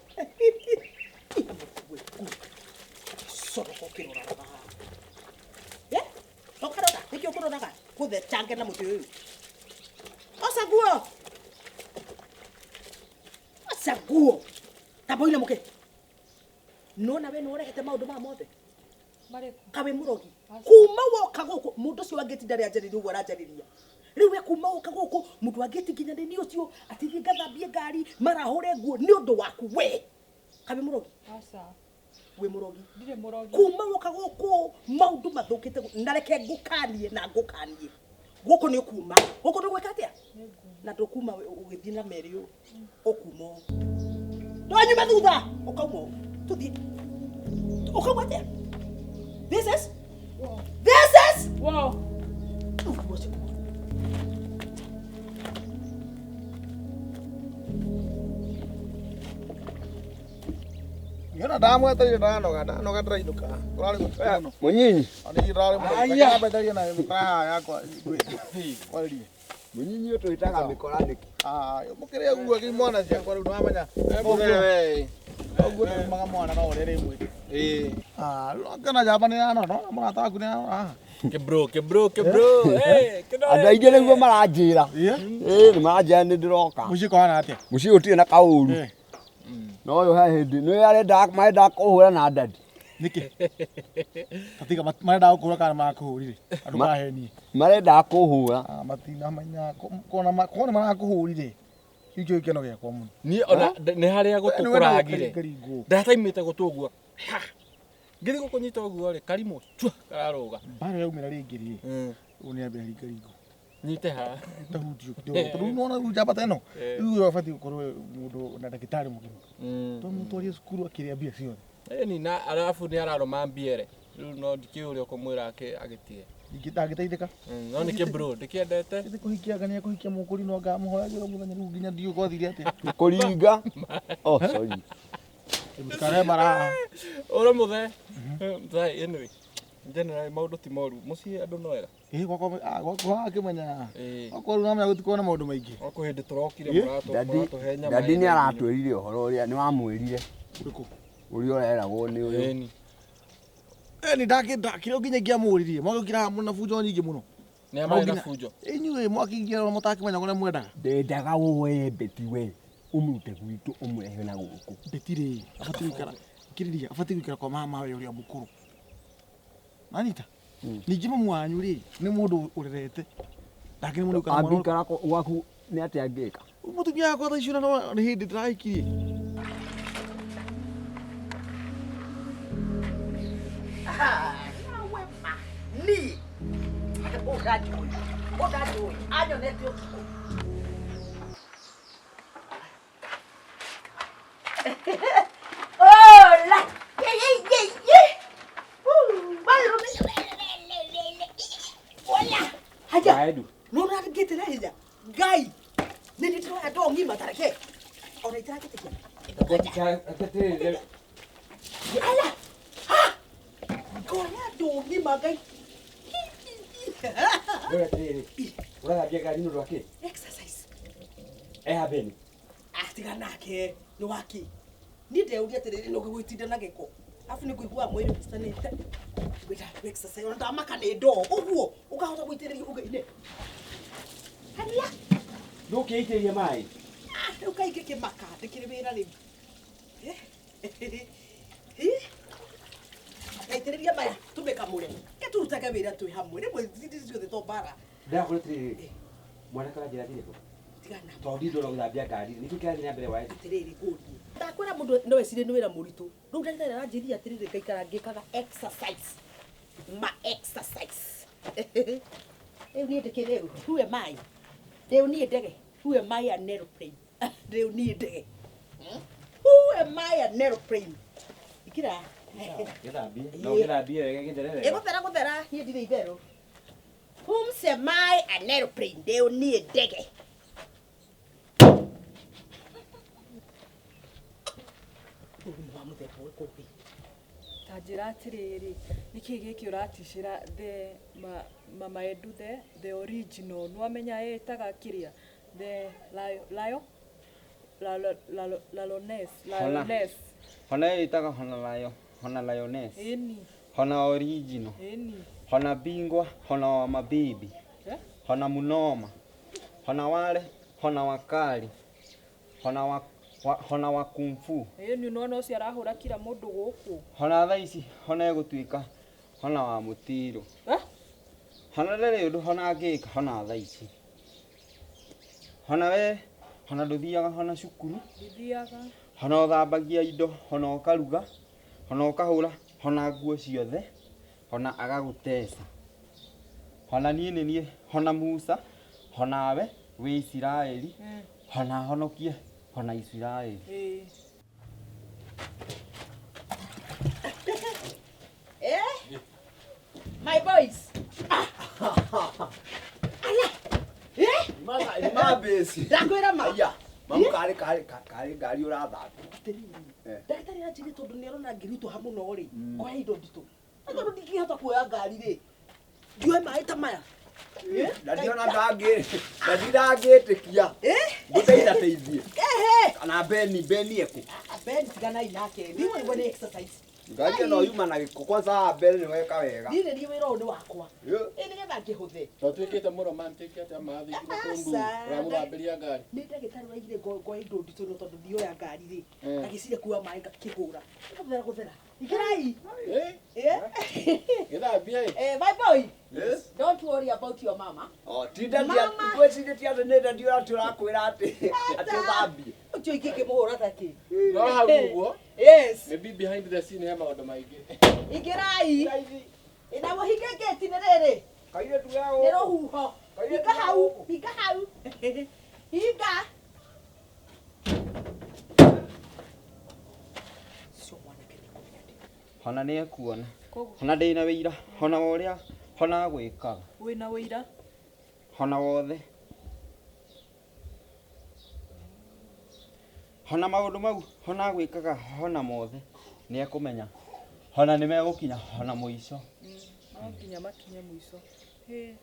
Coroka ũkĩroraga haha. Eh? Ũkarora nĩkĩ ũkũroraga? Gũthechange na mũtĩ ũyũ. Oca nguo. Oca nguo. Tamba ũinamũke. Nĩwona we nĩwe ũrehete maũndũ maya mothe? Marĩkũ? Kaĩ wĩ mũrogi? Kuma woka gũkũ mũndũ ũcio wa ngĩti ndarĩ anjarĩria ũguo aranjarĩria. Rĩu we kuma woka gũkũ mũndũ wa ngĩti nginya nĩ niĩ ũcio atĩ thiĩ ngathambie ngari marahũre nguo nĩ ũndũ waku we. Kaĩ wĩ mũrogi? Aca. Wĩ mũrogi? Ndirĩ mũrogi. Kuma woka gũkũ maũndũ mathũkĩte na reke ngũkanie na ngũkanie. Gũkũ nĩ ũkuma. Gũkũ nĩ ũgwĩka atĩa? Na ndũkuma ũgĩthiĩ na merĩ ũũ. Ũkuma ũũ. Ndwanyuma thutha ũkauma ũũ. Tũthiĩ. Ũkauma atĩa? This is? This is? Wow. Niona ndamwetereire ndanoga ndanoga ndĩrainũka. Kũrarĩ gũtukũ mũno. Mũnyinyi. Ona niĩ ndĩrarĩ mũno. Aya. Reke ndambetereire na mĩkora haha yakwa kwarĩrie. Mũnyinyi ũyũ twĩtaga mĩkora nĩkĩ? Ah, mũkĩrĩ ũguo kĩ mwana ciakwa rĩu nĩwamenya. We. Ũguo nĩumaga mwana no ũrĩa rĩmwe. Ĩĩ. Ah, rĩu kana njamba nĩ yanona, no mũrata waku nĩ yanona haha. Kĩbro, kĩbro, kĩbro. Eh, Andũ aingĩ nĩguo maranjĩra. Ĩĩ nĩ maranjĩra nĩ ndĩroka. Mũciĩ kũhana atĩa? Mũciĩ gũtirĩ na kaũru. No ũyũ he hĩndĩ nĩ arenda marendaga kũhũra na ndadi. Nĩkĩ? Tatiga marendaga gũkũhũra kana marakũhũrire? Andũ mahenie. Marendaga kũhũra. Ah, matinamenya kona kona marakũhũrire. Kĩu kĩo gĩkeno gĩakwa mũno. Niĩ ona nĩ harĩa gũtũ Nĩ wenda kũrangire. gũkaringaringwo. Ndataimĩte gũtũ ũguo. Ha! Ngĩthiĩ gũkũnyita ũguo rĩ, karimũ cua kararũga. Mbara yaumĩra rĩngĩ rĩ. Ũyũ nĩ ambe aringaringwo. Nyite haha. Tahutio kidogo. Tondũ nĩwona rĩu njamba ta ĩno. Rĩu ũyũ abatiĩ gũkorwo mũndũ na ndagĩtarĩ mũgima. Tondũ mũtwarie cukuru akĩrĩa mbia ciothe. Ĩni na arabu nĩ ararũma mbiere. Rĩu no ndikĩũĩ ũrĩa ũkũmwĩra agĩtige. Ndangĩteithĩka. No nĩ kĩbro, ndĩkĩendete. Githĩ kũhikia anga nĩekũhikia mũkũri no ngamũhoyagĩra mũthenya rĩu nginya ndiũĩ gwathire atĩa. Kũringa. Oh, sorry. Mũtikare mara. Ũra mũthe. Mũthe, anyway. Generally maũndũ ti moru. Mũciĩ andũ no ega. Ĩĩ gwakwa ah, gwakwa akĩmenya. Ĩĩ. Gwakwa rĩu namenya gũtikoragwo na maũndũ maingĩ. O kwĩ hĩndĩ tũrokire Dadi mũratũhe nyama. dadi nĩ aratwĩrire ũhoro ũrĩa nĩ wamwĩrire. Ũrĩkũ? Ũrĩa ũreragwo nĩ ũyũ. Ĩni. Ĩni ndakĩrĩ nginya ingĩamũririe. Mwagĩũkire haha mũna bunjo nyingĩ mũno. Nĩ amarĩ na bunjo. Inyuĩ mwakĩingĩra mũtakĩmenya kũrĩa mwendaga. Ndendaga woe Beti we ũmũrute gwitũ ũmũrehe na gũkũ. Beti rĩ, abatiĩ gũikara kĩrĩria, abatiĩ gũikara kwa mama we ũrĩa mũkũrũ. Nanyita? Ningĩ mamu wanyu rĩ, nĩ mũndũ ũrerete. Ndakĩrĩ mũndũ ũikara mwana. Angĩikara gwaku nĩ atĩa angĩka? Mũtumia wakwa thaa icio na no nĩ hĩndĩ ndĩrahikirie. Niĩ ũndanjũĩ, ũndanjũĩ, anyonete ũtukũ. Hola! Ye, ye, ye, ye! Hola! Haya! Waedu. No ũrarĩngĩte na hinya. Ngai! Nĩ niĩ ndĩroya ndoo ng'ima ta reke. Ona itaranjĩtĩkia. Ala! Ha! Ngoya ndoo ng'ima Ngai. Wewe atiriri. Ũrathambia ngari nĩ ũndũ wa kĩ? Exercise. Eha Beni. Ah, tiga nake nĩ waki. Niĩ ndeuria atĩrĩrĩ no gũgĩtinda na gĩko. Alafu nĩ ngũigua mwĩrĩ ũcitanĩte. Ngwĩta exercise ona ndamaka nĩ ndoo. Ũguo ũkahota gũitĩrĩria uga-inĩ. Haya. Ndũkĩitĩrĩria maĩ. Ah, rĩu kaĩ ngĩkĩmaka ndĩkĩrĩ wĩra rĩu. Eh? Ngaitĩrĩria maya tũmĩkamũre. Ke tũrutage wĩra twĩ hamwe. Rĩmwe ciothe to mbara. Ndĩrakwĩra atĩrĩrĩ. Mwanake ũranjĩra athiĩ kũ? Tigana. Tondũ ndirĩ ndona gũthambia ngari. Nĩkĩ kĩrathiĩ na mbere Waedu? Atĩrĩrĩ ngũrie. Ndakwĩra mũndũ no ecirie nĩ wĩra mũritũ. Rĩu ndagĩtarĩ aranjĩrire atĩrĩrĩ ngaikara ngĩkaga exercise. Ma exercise. Rĩu niĩ ndĩkĩrĩ rĩu. Who am I? Rĩu niĩ ndege. Who am I an aeroplane? Rĩu niĩ ndege. Who am I an aeroplane? Ikĩra. Gĩthambie. No gĩthambie wega gĩthere wega. Ĩgũthera gũthera niĩ ndirĩ itherũ. Whom am I an aeroplane? Rĩu niĩ ndege. Ũyũ nĩ wa mũthemba ũrĩkũ ũngĩ? Ta njĩra atĩrĩrĩ, nĩkĩ gĩkĩ ũraticĩra the ma, Mama Edu the original nĩwamenya ĩtaga kĩrĩa the layo lalones Hona. lioness Hona ĩtaga hona layo, hona lioness. Ĩni. Hona original. Ĩni. Hona bingwa, hona wa mabibi. Eh? Hona munoma. Hona wale, hona wakali. Hona wa, wa hona wa kung fu. Ĩni nĩwona ũcio arahũra kira mũndũ gũkũ. Hona thaa ici hona ĩgũtuĩka hona wa mũtiro. Eh? Hona ndarĩ ũndũ hona angĩka hona thaa ici. Hona we hona ndũthiaga hona cukuru. Ndithiaga. Hona ũthambagia indo, hona ũkaruga, hona ũkahũra, hona nguo ciothe, hona agagũteca. Hona niĩ nĩ niĩ, hona Musa, honawe wĩ Isiraeli, hona honokie, hona Isiraeli. Ĩĩ. Eh? My boys. Ala. Eh? Mabĩci. Ndakwĩra ma. Aya. Mamu karĩ karĩ karĩ ngari ũrathambia. Ndagĩtarĩ aranjĩrire tondũ nĩ arona ngĩritũha mũno rĩ, ngoya indo nditũ. Na tondũ ndingĩhota kuoya ngari rĩ, ndioe maĩ ta maya. Na ndiona ndangĩ na ndindangĩtĩkia. Ngũteithateithie. Ehe. Kana Beni Beni ekũ. Ben tiganai nake. Niĩ nĩguo nĩ exercise. Ngari ĩno yuma na gĩko kwanza haha mbere nĩ weka wega. Niĩ nĩ niĩ wĩra ũyũ nĩ wakwa. Ĩ. Ĩ nĩgetha ngĩhũthe. To tuĩkĩte mũromantic atĩa mathiĩ nginya kũndũ Aca. ũramũthambĩria ngari. Nĩ ndagĩtarĩ waigire ngoya indo nditũ no tondũ ndioya ngari rĩ. Eh. Agĩciria kuoya maĩ ngakĩhũra. Gũthera gũthera. Ingĩrai. Eh? Eh? Gĩthambie ĩ. Eh, my boy. Yes. Don't worry about your mama. Oh, tinda Mama. ngwĩcirĩtie atĩ nĩ ndadi ũrĩa ũrakwĩra atĩ atĩ ũthambie. Ũcio ingĩkĩmũhũra ta kĩ? No hau ũguo. Yes. Maybe behind the scene he maũndũ maingĩ. Ingĩrai. Ĩ na mũhinge ngĩti nĩ rĩrĩ. Kairĩtu ga Nĩ gũkũ. rũhuho. Kairĩtu Hinga ga hau. gũkũ. Hinga hau. Hinga. Ũcio mwanake nĩ kũmenya ndĩ. Hona nĩ ekuona. Koguo Hona ndĩna wĩira, hona wa ũrĩa hona agwĩkaga. wĩna wĩira. Hona wothe. Hona maũndũ mau hona agwĩkaga hona mothe nĩ ekũmenya. Hona nĩ megũkinya hona mũico. No nginya makinye mũico. Hĩ,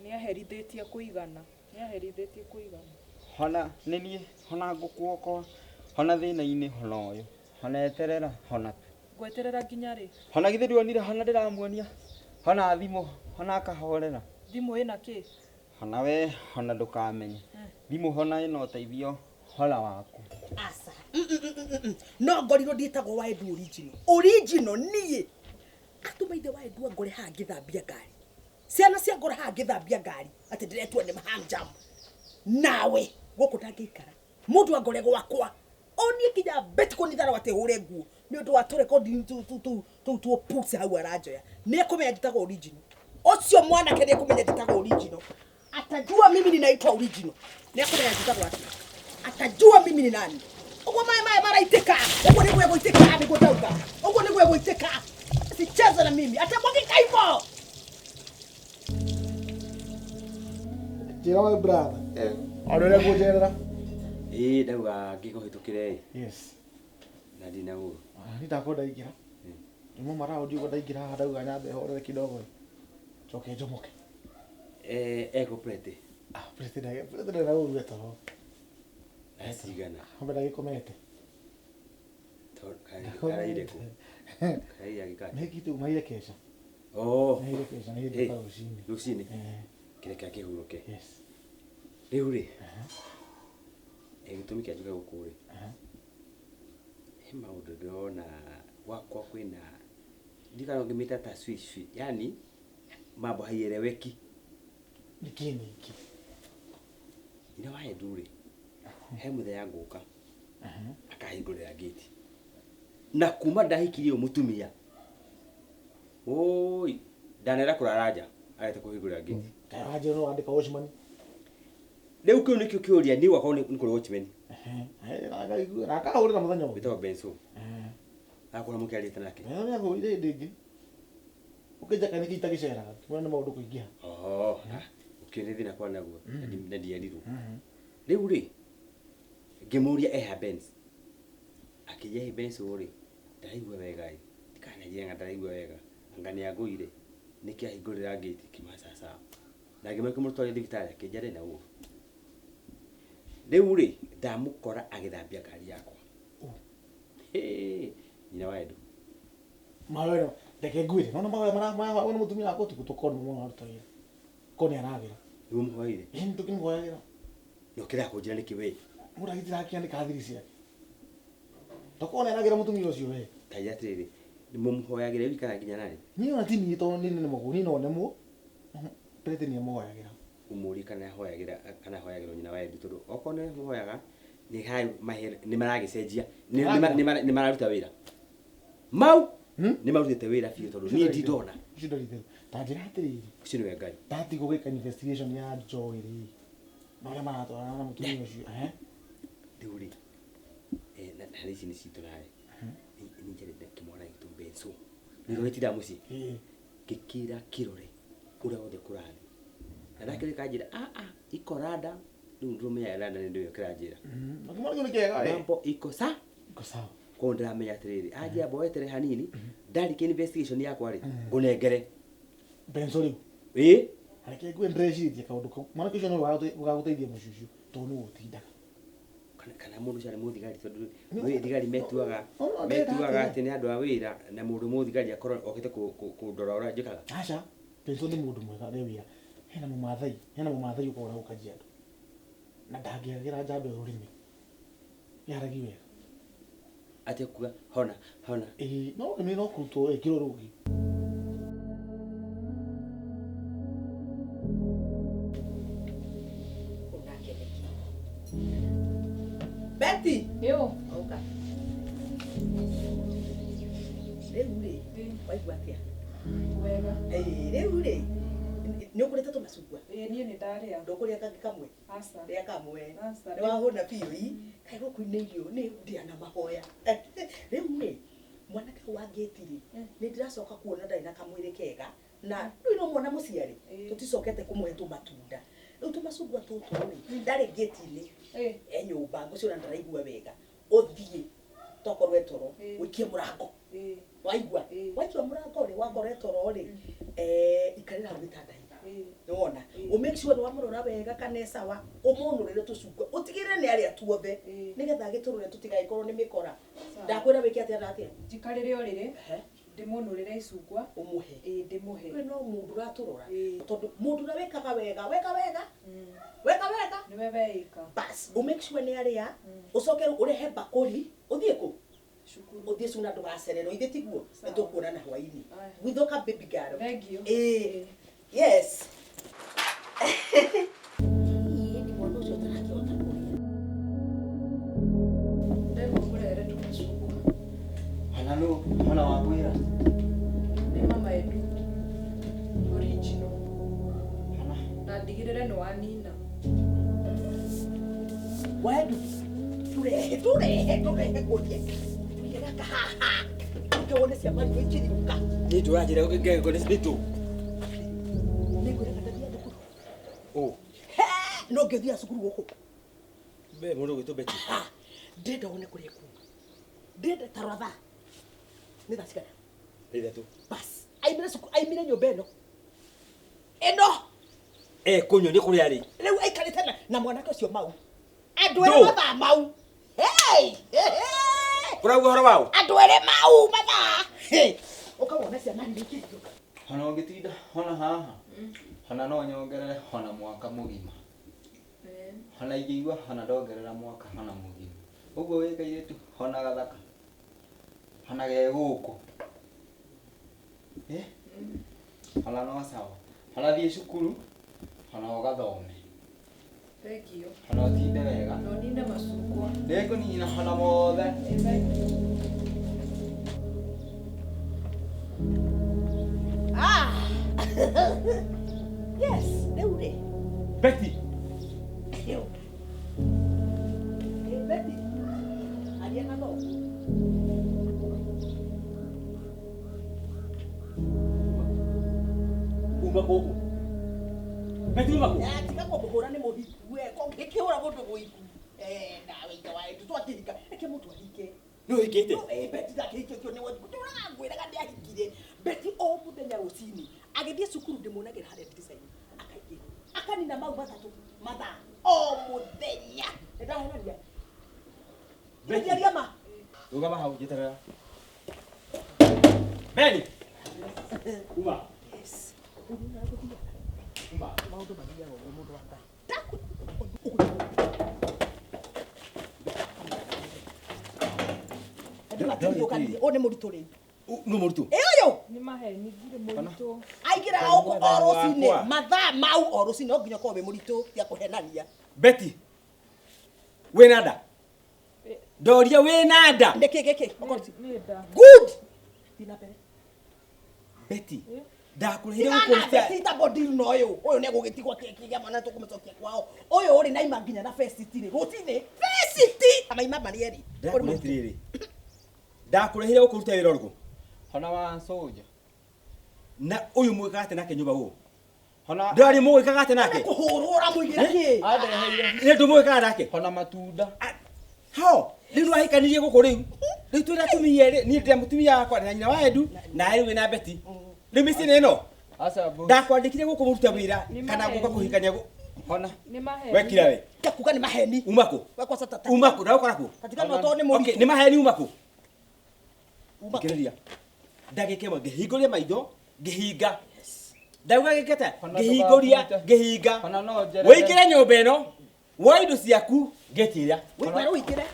nĩ aherithĩtie kũigana. Nĩ aherithĩtie kũigana. Hona nĩ niĩ hona ngũkuokoa, hona thĩna-inĩ hona ũyũ, hona eterera hona Ngweterera nginya rĩ? hona githĩ ndionire hona ndĩramuonia hona thimũ hona akahorera Thimũ ĩna kĩ? hona we hona ndũkamenye thimũ hona ĩna ũteithio hona waku. Aca. No ngorirwo ndiĩtagwo Waendu original. Original niĩ. Atũma ithe Waendu angore haha ngĩthambia ngari. Ciana cia ngora haha ngĩthambia ngari atĩ ndĩretua nĩ mahanjam. Nawe gũkũ ndangĩikara. Mũndũ angore gwakwa. Onie nginya beti kũnitharwo atĩ hũre nguo nĩ ũndũ wa tũrekondi tũu tuo pusi hau aranjoya. Nĩ ekũmenya njĩtagwo original. Ũcio mwanake nĩekũmenya njĩtagwo original. Atajua mimi ninaitwa original. Nĩekũmenya njĩtagwo atĩa. Atajua mimi ni nani. Ũguo maĩ maya maraitĩka. Ũguo nĩguo egũitĩka nĩguo ndauga. Ũguo nĩguo egũitĩka. Sicheze na mimi. Atamwagika hivyo. Njĩra my brother. Ona ũrĩa ngũnjerera. Ĩĩ ndauga ngĩkũhĩtũkĩre ĩ. Yes. Na ndina ũru. Ni ndakwo ndaingĩra. Nĩmo maraũndi ũguo ndaingĩra haha ndauga nyambe horere kidogo. Njoke njomoke. Eh, eko prete. Ah, prete ndage, prete ndage ũru toro. Cigana. Hambe ndagĩkomete. Karaire kũ? Karaire agĩka. Nĩkĩte umaire kesha. Oh. Nĩire kesha nĩ hĩndĩ rũcinĩ. Rũcinĩ. Kĩreke akĩhurũke. Yes. Rĩu rĩ. Gĩtũmi kĩa njuge gũkũ rĩ. He maũndũ ndĩrona gwakwa kwĩna ndikana ũngĩmĩta ta swish, yani mambo haieleweki. Nĩkĩ nĩkĩ? Nyina wa Edu rĩ, he mũthenya ngũka akahingũrĩra gate. Na kuma ndahikirie ũyũ mũtumia, oi ndanera kũrara nja arete kũhingũrĩra gate. Kaĩ no wandĩka watchman. Rĩu kĩu nĩkĩo kĩũria niĩ gwakwa nĩ kũrĩ watchman. Na akahũrĩra mũthenya ũyũ. Wĩtagwo Benso. Akorwo mũkĩarĩte nake. Nĩ ahũrire hĩndĩ ĩngĩ. Ũkĩnjaka nĩkĩ itagĩceraga. Kĩmwana nĩ maũndũ kũingĩha. Oho. Ũkĩrĩ thĩna kwa naguo. Na ndierirwo. Rĩu rĩ, ngĩmũria eha Benz. Akĩnjĩra he Benz rĩ, ndaraigua wega ĩ. Ndikananjĩra ndaraigua wega. Anga nĩangũire. Nĩkĩ ahingũrĩra gate kĩma sawa. Na ngĩmwĩra kĩmũtware thibitarĩ akĩnjĩra ndarĩ na ũru. Rĩu rĩ, ndamũkora agĩthambia ngari yakwa. Nyina wa Edu. Mahoya reke ngwĩre. Nona mahoya marahoya nĩ mũtumia wakwa ũtukũ tũkorwo nĩ mũno aruta wĩra. Korwo nĩ aragĩra. Nĩguo mũhoeire? Ĩĩ nĩtũkĩmũhoyagĩra. Na ũkĩrega kũnjĩra nĩkĩ we? Mũndũ agĩtira akĩandĩka thiri ciake. Tokorwo nĩ aragĩra mũtumia ũcio we. Ta njĩra atĩrĩrĩ, nĩmũmũhoyagĩra wiki kana nginya narĩ? Niĩ ona ti niĩ tondũ niĩ nĩ niĩ no nemwo. Prete nĩ amũhoyagĩra. Ũmũrie kana ahoyagĩra kana ahoyagĩrwo nyina wa Edu tondũ okorwo nĩ mũhoyaga nĩ maragĩcenjia nĩ mararuta wĩra. Mau nĩ marutĩte wĩra biũ tondũ niĩ ndindona. Ũcio ndarĩ itherũ. Ta njĩra atĩrĩrĩ. Ũcio nĩwe Ngai. Ndatigwo gwĩka investigation ya Joy rĩ. Na ũrĩa maratwarana na mũtumia ũcio. Rĩu rĩ, na ici nĩ citũ nawe. Nĩ njarĩte kĩmwana gĩtũ Benso. Nĩ gĩtinda mũciĩ. Ngĩkĩra kĩrore ũrĩa wothe kũrathiĩ. Na ndakĩrĩ kanjĩra a a iko rada rĩu ndũmenya rada nĩ ndĩyo kĩranjĩra. Kĩmwana kĩu nĩ kĩega. Mambo iko sa? Iko sawa. Koguo ndĩramenya atĩrĩrĩ, anjia mboetere hanini, ndarĩkia investigation yakwa rĩ, ngũnengere. Benso rĩu. Ĩĩ. Reke ngwĩre ndĩrecirĩtie kaũndũ kau. Mwanake ũcio nĩwe ũgagũteithia mũciĩ ũcio tondũ nĩwe ũtindaga. Kana mũndũ ũcio arĩ mũthigari tondũ nĩ thigari metuaga atĩ nĩ andũ a wĩra na mũndũ mũthigari akorwo okĩte kũndora ũrĩa njĩkaga. Aca, Benso nĩ mũndũ mwega nĩ wĩra. Hena mũmathai, hena mũmathai ũkoragwo gũkũ Kajiado. Na ndangĩagĩra njamba ĩyo rũrĩmĩ. Yaragia wega. Atĩ kuga hona hona. Ĩĩ, no rũrĩmĩ no kũrutwo ĩkĩrwo rũngĩ. Betty. Yo. Oka. Rĩu rĩ, waigua atĩa? Wega. Ĩĩ, rĩu rĩ, nĩ ũkũrĩte tũmacungwa? Ĩĩ, niĩ nĩ ndarĩa. Ndũkũrĩa kangĩ kamwe? Aca. Rĩa kamwe. Aca. Nĩ wahũna biũ ii. Kaĩ gũkũ nĩ irio nĩ ndĩa na mahoya. Rĩu rĩ, mwanake wa ngĩti rĩ, nĩ ndĩracoka kuona ndarĩ na kamwĩrĩ kega na rĩu no mwana mũciarĩ tũticokete kũmũhe tũmatunda. Rĩu tũmacungwa tũtũ rĩ, ndarĩ ngĩti-inĩ. E nyũmba ngũciona ndaraigua wega. Ũthiĩ tokorwo etoro, ũikie mũrango. Waigua? Waikia mũrango rĩ, wakorwo etoro rĩ, ikarĩra hau gĩtanda-inĩ. Nĩwona? Ũ make sure nĩwamũrora wega kana e sawa, ũmũnũrĩre tũcungwa. Ũtigĩrĩre nĩ arĩa tuothe nĩgetha agĩtũrũre tũtigagĩkorwo nĩ mĩkora. Ndakwĩra wĩke atĩa na atĩa? Njikarĩre ũrĩrĩ, ndĩmũnũrĩre icungwa, ũmũhe. Ĩĩ, ndĩmũhe. Kwĩ no mũndũ ũratũrora. Tondũ mũndũ ũrĩa wĩkaga wega, weka wega. Weka wega. Nĩwe weĩka. Bas, ũ make sure nĩ arĩa, ũcoke ũrehe mbakũri, ũthiĩ kũ? Cukuru. Ũthiĩ cukuru na ndũgacererwo, ithe tiguo? Nĩtũkuonana hwaĩ-inĩ. Gwithoka baby girl. Thank you. Ĩĩ. Yes. Ĩĩ, mwana ũcio ũtarakĩhota kũrĩa. Ndegwa ngũrehere tũmacungwa. Hana nũ, hana wakwĩra. Nĩ mama Edu. Original. ndigĩrĩre nĩ wanina. Wendu turehe turehe turehe kurie tuige gaka haha uke wone cia mario ikiriuka Nĩ ndũranjĩra ngego nĩ nĩ tũ. Nĩngwĩra ndathiĩ thukuru. Ũ. No ngĩthiĩ cukuru gũkũ. Be mũndũ gwĩtwo Betty. Ndĩrenda wone kũrĩa kuma. Ndĩrenda ta rora thaa. Nĩ thaa cigana? Nĩ ithatũ. Bas, aimire cukuru, aimire nyũmba ĩno. Ĩno. Eh, kũnyonia kũrĩa arĩ. Rĩu aikarĩte na mwanake ũcio mau. Andũ erĩ mathaa mau. Hey! Ũrauga ũhoro waũ? Andũ erĩ mau mathaa. Ũka wone ciana nĩ ikĩriũka. Hona ũngĩtinda hona haha. Hona no nyongerere hona mwaka mũgima. Hona ingĩigua hona ndongerera mwaka hona mũgima. Ũguo wĩ kairĩtu hona gathaka. Hona ge gũkũ. Eh? Hona no sawa. Hona thiĩ cukuru hona ũgathome. Thank you. Hona ũtinde wega. No nine macungwa. Nĩngũnina hona mothe. Thank you. Ah! Yes, rĩu rĩ. Betty. Rĩu. Hey, Betty. Aria na thoguo. Uma gũkũ. Betty uma kũ? Tiga kũmũhũra nĩ mũhiku we, kũngĩkĩhũra mũndũ mũhiku. Eh, nawe ithe wa Edu twakĩhika. Reke mũndũ ahike. Nĩ ũhikĩte? No, eh, Betty ndakĩhikĩtio nĩ we. Ndũraga ngwĩraga nĩahikire. Betty o mũthenya rũcinĩ agĩthiĩ cukuru ndĩmuonagĩra harĩa ndirica-inĩ akaingĩra akanina mau matatũ mathaa o mũthenya. Nĩndahenania? Nĩndiaria ma? Rũgama hau njeterera. Beni. Uma. Yes. Ũguo ũragũthiaga. Uma. Maũndũ mathiaga ũguo mũndũ wa Ngai. Ũyũ nĩ mũritũ rĩu. Nĩ mũritũ? Ĩ ũyũ. Nĩ maheni ndirĩ mũritũ. Aingĩraga gũkũ o rũcinĩ mathaa mau o rũcinĩ no nginya ũkorwo wĩ mũritũ tia kũhenania. Betty. Wĩna nda? Ndoria wĩna nda? Nĩkĩ gĩkĩ? Nĩ nda. Good. Thiĩ na mbere. Betty. Ndakũrehire Tigana gũkũ Betty ta body no ũyũ. Ũyũ nĩ egũgĩtigwo akĩgĩa mwana tũkũmũcokia kwao. Ũyũ ũrĩ naima nginya na Felicity rĩ. Rũcinĩ Felicity amaima marĩ erĩ. Ndakũrehire atĩrĩrĩ. Ndakũrehire gũkũ ũrute wĩra ũrĩkũ? Hona wa soja. Na ũyũ mwĩkaga atĩa nake nyũmba gũkũ? Hona Ndĩrarĩ mũgwĩkaga atĩa nake? Kũhũrwo ũramũigĩra kĩ? Andeheire Nĩ ndũ mũgwĩkaga nake? hona matunda. Ho, rĩu nĩwahikanirie gũkũ rĩu. Rĩu twĩna atumia erĩ, niĩ ndĩna mũtumia wakwa na nyina wa Edu, nawe rĩu wĩna Betty. Rĩu mĩciĩ nĩ ĩno. Aca boss. Ndakwandĩkire gũkũ mũrute wĩra Nĩ kana gũka maheni. kũhikania Hona. Nĩ maheni. Wekira we. Ndakuga nĩ maheni. Uma kũ? We kwanza tata. Uma kũ? Ndagũkora kũ? Katika no to nĩ mũritũ. Okay, nĩ maheni uma kũ? Uma kũ? Thikĩrĩria. Ndagĩka ĩmwe ngĩhingũria maitho, ngĩhinga. Ndauga gĩkĩte, Hona ngĩhingũria, ndũgakute. ngĩhinga. Hona no njerere. Wĩingĩre nyũmba ĩno, woe indo ciaku, ngĩtira. Wĩ ũingĩre.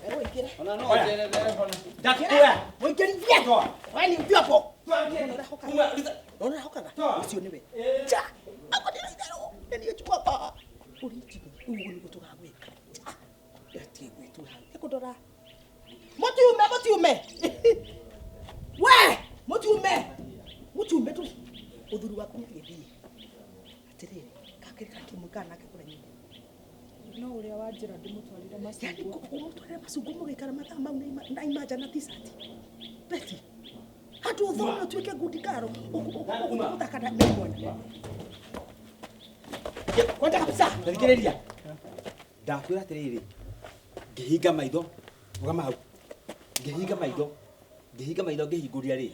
Werũ ũingĩre. Hona no njerere hona. Ndakuoya. Ũingĩrithie. Toa. We nĩ ũthiĩ hapo. Uma, ruta. Nona hokaga. Toa. Ũcio nĩwe. Ja. Akũndĩra itherũ. Nĩ niĩ njugaga. Ũrĩ njigũ. Ũguo nĩguo tũgagwĩka. Ja. Ati gwĩtu hau. Ĩkũndora. Mũtiume, mũtiume. We, mũtiume. Mũtiume tu. Ũthuri waku nĩ agĩthiĩ. Atĩrĩrĩ, gakĩrĩ gakĩmwĩkaga nake kũrĩa nyũmba. No ũrĩa wanjĩra ndĩmũtwarĩre Yani macungwa. ũmũtwarĩre macungwa mũgĩikara mathaa mau na imanja na t-shirt. Betty, handũ ũthome ũtuĩke ngundi karo ũgũthaka na mwana. Kwenda kabisa. Thikĩrĩria. Ndakwĩra atĩrĩrĩ, ngĩhinga maitho, rũgama hau. Ngĩhinga maitho, ngĩhinga maitho ngĩhingũria rĩ.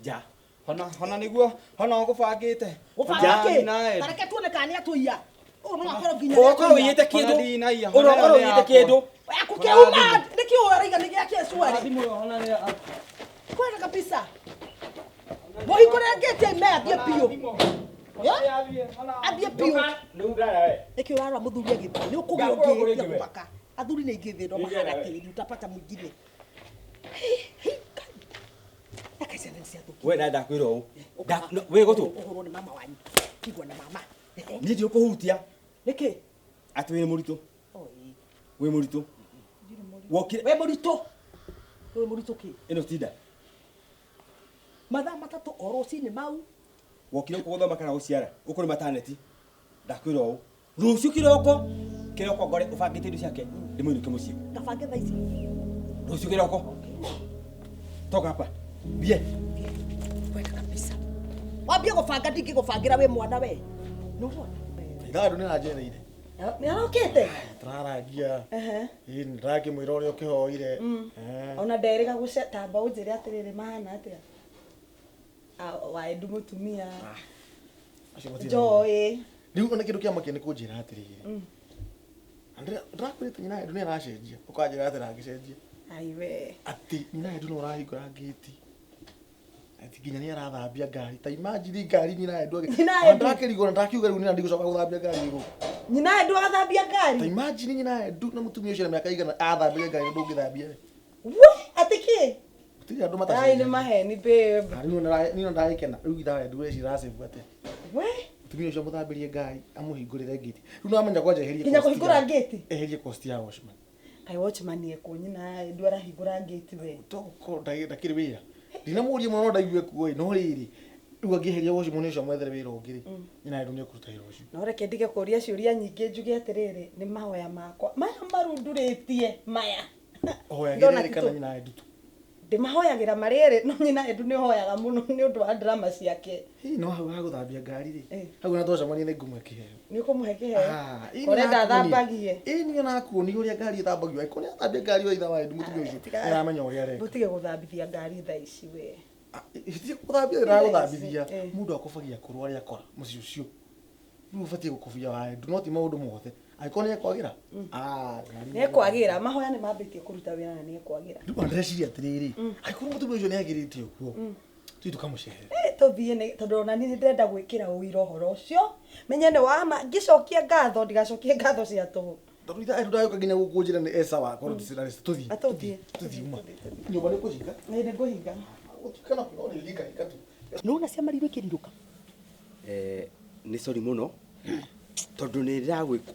Nja. Hona hona nĩguo hona ũgũbangĩte. Gũbanga kĩ? Nae. Ta reke tuone kana nĩ atũiya. Ũyũ no akorwo nginya Ũrokorwo ũiyĩte Hona kĩndũ. ndinaiya. Hona Ũrokorwo ĩyo nĩ ũiyĩte yakwa. kĩndũ. Akũkĩuma nĩkĩ ũyũ araiga nĩ gĩake cuarĩ. Thimũ ĩyo hona nĩ Kwenda kabisa. Mũhingũre ngĩte ime athiĩ biũ. Athiĩ biũ. Nĩkĩ ũrarora mũthuri agĩthiĩ? Nĩ ũkũgĩa Ngakũrora ũngĩ kũrĩ tia we. kũmaka. Athuri nĩ aingĩ thĩ no mahana tĩri utapata mwingine. Reke ciana nĩ ciathũkia. We na ndakwĩra ũũ. Wĩ gũtũ. Ũhũrwo nĩ mama wanyu. Tigwo na mama. Niĩ ndigũkũhutia Nĩkĩ? atĩ wĩ mũritũ. Oi. Wĩ mũritũ. Wokire Wĩ mũritũ. Wĩ mũritũ kĩ? ĩno tinda. Mathaa matatũ o rũcinĩ mau. Wokire gũkũ gũthoma kana gũciara. Gũkũ nĩ mataneti. Ndakwĩra ũũ, rũciũ kĩroko kĩroko ngore ũbangĩte indo ciake ndĩmũinũkie mũciĩ. Ngabange thaa ici. Rũciũ kĩroko. Toka hapa. Thiĩ. Wega kabisa. Wambie gũbanga ndingĩgũbangĩra wĩ mwana we. Nĩũrona? Ithaa ndu nĩranjereire. Nĩ arokĩte? Tũrarangia. Ehe. Ĩĩ nĩndĩrakĩmwĩra ũrĩa ũkĩhoire. Ona nderĩga gũcetamba ũnjĩre atĩrĩrĩ mahana atĩa. Ah, Waendu mũtumia. Acio matirĩ. Joy. Rĩu ona kĩndũ kĩa makia nĩ kũnjĩra atĩrĩrĩ. Andrea, ndĩrakwĩrĩte nyina Edu nĩaracenjia. Ũkanjĩra atĩ ndangĩcenjia. Aiwe. Atĩ nyina Edu no ũrahingũra ngĩti. Atĩ nginya nĩ arathambia ngari. Ta imagine ngari nyina Edu. Nyina Edu. Ndakĩrigwo na ndakiuga rĩu nĩ ndigũcoka gũthambia ngari gũkũ. Nyina Edu agathambia Ta ngari. imagine nyina Edu na mũtumia ũcio na mĩaka igana athambia ngari na ndũngĩthambia. We, atĩ kĩ? Gũtirĩ andũ Ai nĩ matacenjagia. maheni babe. Rĩu nĩ ndagĩkena. Rĩu ithaa Edu rĩci ĩracĩbu atĩa. We, Mũtumia ũcio amũthambĩrie ngari, amũhingũrĩre ngĩti. Rĩu nĩwamenya kwanja eherie nginya cost kũhingũra ya- ngĩti. eherie cost ya watchman. Kaĩ watchman ekũ nyina Edu arahingũra ngĩti we. Tokorwo ndakĩrĩ wĩra. Ndinamũria mũno no ndaigue kuo ĩ, no rĩrĩ rĩu angĩeheria watchman ũcio amwethere wĩra ũngĩ rĩ, nyina Edu nĩekũruta wĩra ũcio. No reke ndige kũria ciũria nyingĩ njuge atĩrĩrĩ nĩ mahoya makwa maya marundurĩtie maya. Hoyagĩra Ndona erĩ kana ti nyina Edu tu. Ndĩmahoyagĩra marĩ erĩ no nyina Edu nĩ ũhoyaga mũno nĩ ũndũ wa drama ciake. Hihi no hau ha gũthambia ngari rĩ, Eh. hau ona twacemania nĩ ngũmũhe kĩheo. Nĩ ũkũmũhe kĩheo? Ah, ĩĩ Ũrenda nĩnakuonia. athambagie? Ĩĩ niĩ nakuonia ũrĩa ngari ĩthambagio. Angĩkorwo nĩathambia ngari o itha wa Edu mũtumia ũcio, nĩaramenya ũrĩa areka. Mũtige gũthambithia ngari thaa ici we. Ti gũthambia ndĩragũthambithia. Eh. Mũndũ akobagia kũrũ arĩa akora mũciĩ ũcio. Rĩu ũbatiĩ gũkobia wa Edu no ti maũndũ mothe. Angĩkorwo nĩekwagĩra, ah, ngari Nĩ ekwagĩra mahoya nĩ mambĩtie kũruta wĩra na nĩ ekwagĩra. Rĩu ona ndĩreciria atĩrĩrĩ, angĩkorwo mũtumia ũcio nĩagĩrĩte ũguo, tũthiĩ tũkamũcerere. Eh, tũthiĩ nĩ tondũ ona niĩ nĩndĩrenda gwĩkĩra ũira ũhoro ũcio menye nĩ wama ngĩcokia ngatho ndigacokie ngatho cia tũhũ. Tondũ itha Edu ndagĩũka nginya gũkũ njĩra nĩ esawa korwo tũtirarĩ tũthiĩ. Atũthiĩ. Tũthiĩ uma. Nyũmba nĩ kũhinga. Ĩ nĩ ngũhinga. Gũtuĩka no nĩ hinga tu. Nĩwona ciamarirwo ikĩrirũka. Nĩ sorry mũno tondũ nĩ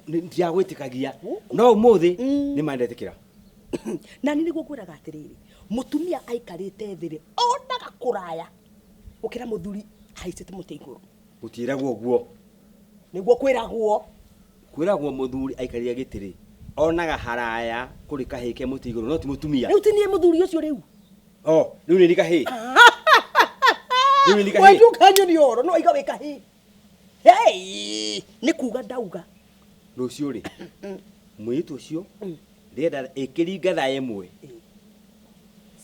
ndiragwĩtĩkagia no ũmũthĩ nĩ ma ndetĩkĩra. Na niĩ nĩguo ngwĩraga atĩrĩrĩ, mũtumia aikarĩte thĩ rĩ, onaga kũraya gũkĩra mũthuri haicĩte mũtĩ igũrũ. Gũtiĩragwo ũguo. Nĩguo kwĩragwo. Kwĩragwo mũthuri aikarĩire gĩtĩ rĩ, onaga haraya kũrĩ kahĩĩ ke mũtĩ igũrũ no ti mũtumia. Rĩu ti niĩ mũthuri ũcio rĩu. O, rĩu nĩ kahĩĩ. Rĩu nĩ kahĩĩ. Wendu ũkanyoni ũhoro no iga wĩ kahĩĩ. Hey, nĩ kuga ndauga. Rũciũ rĩ, mũirĩtu ũcio ndĩrenda ĩkĩringa thaa ĩmwe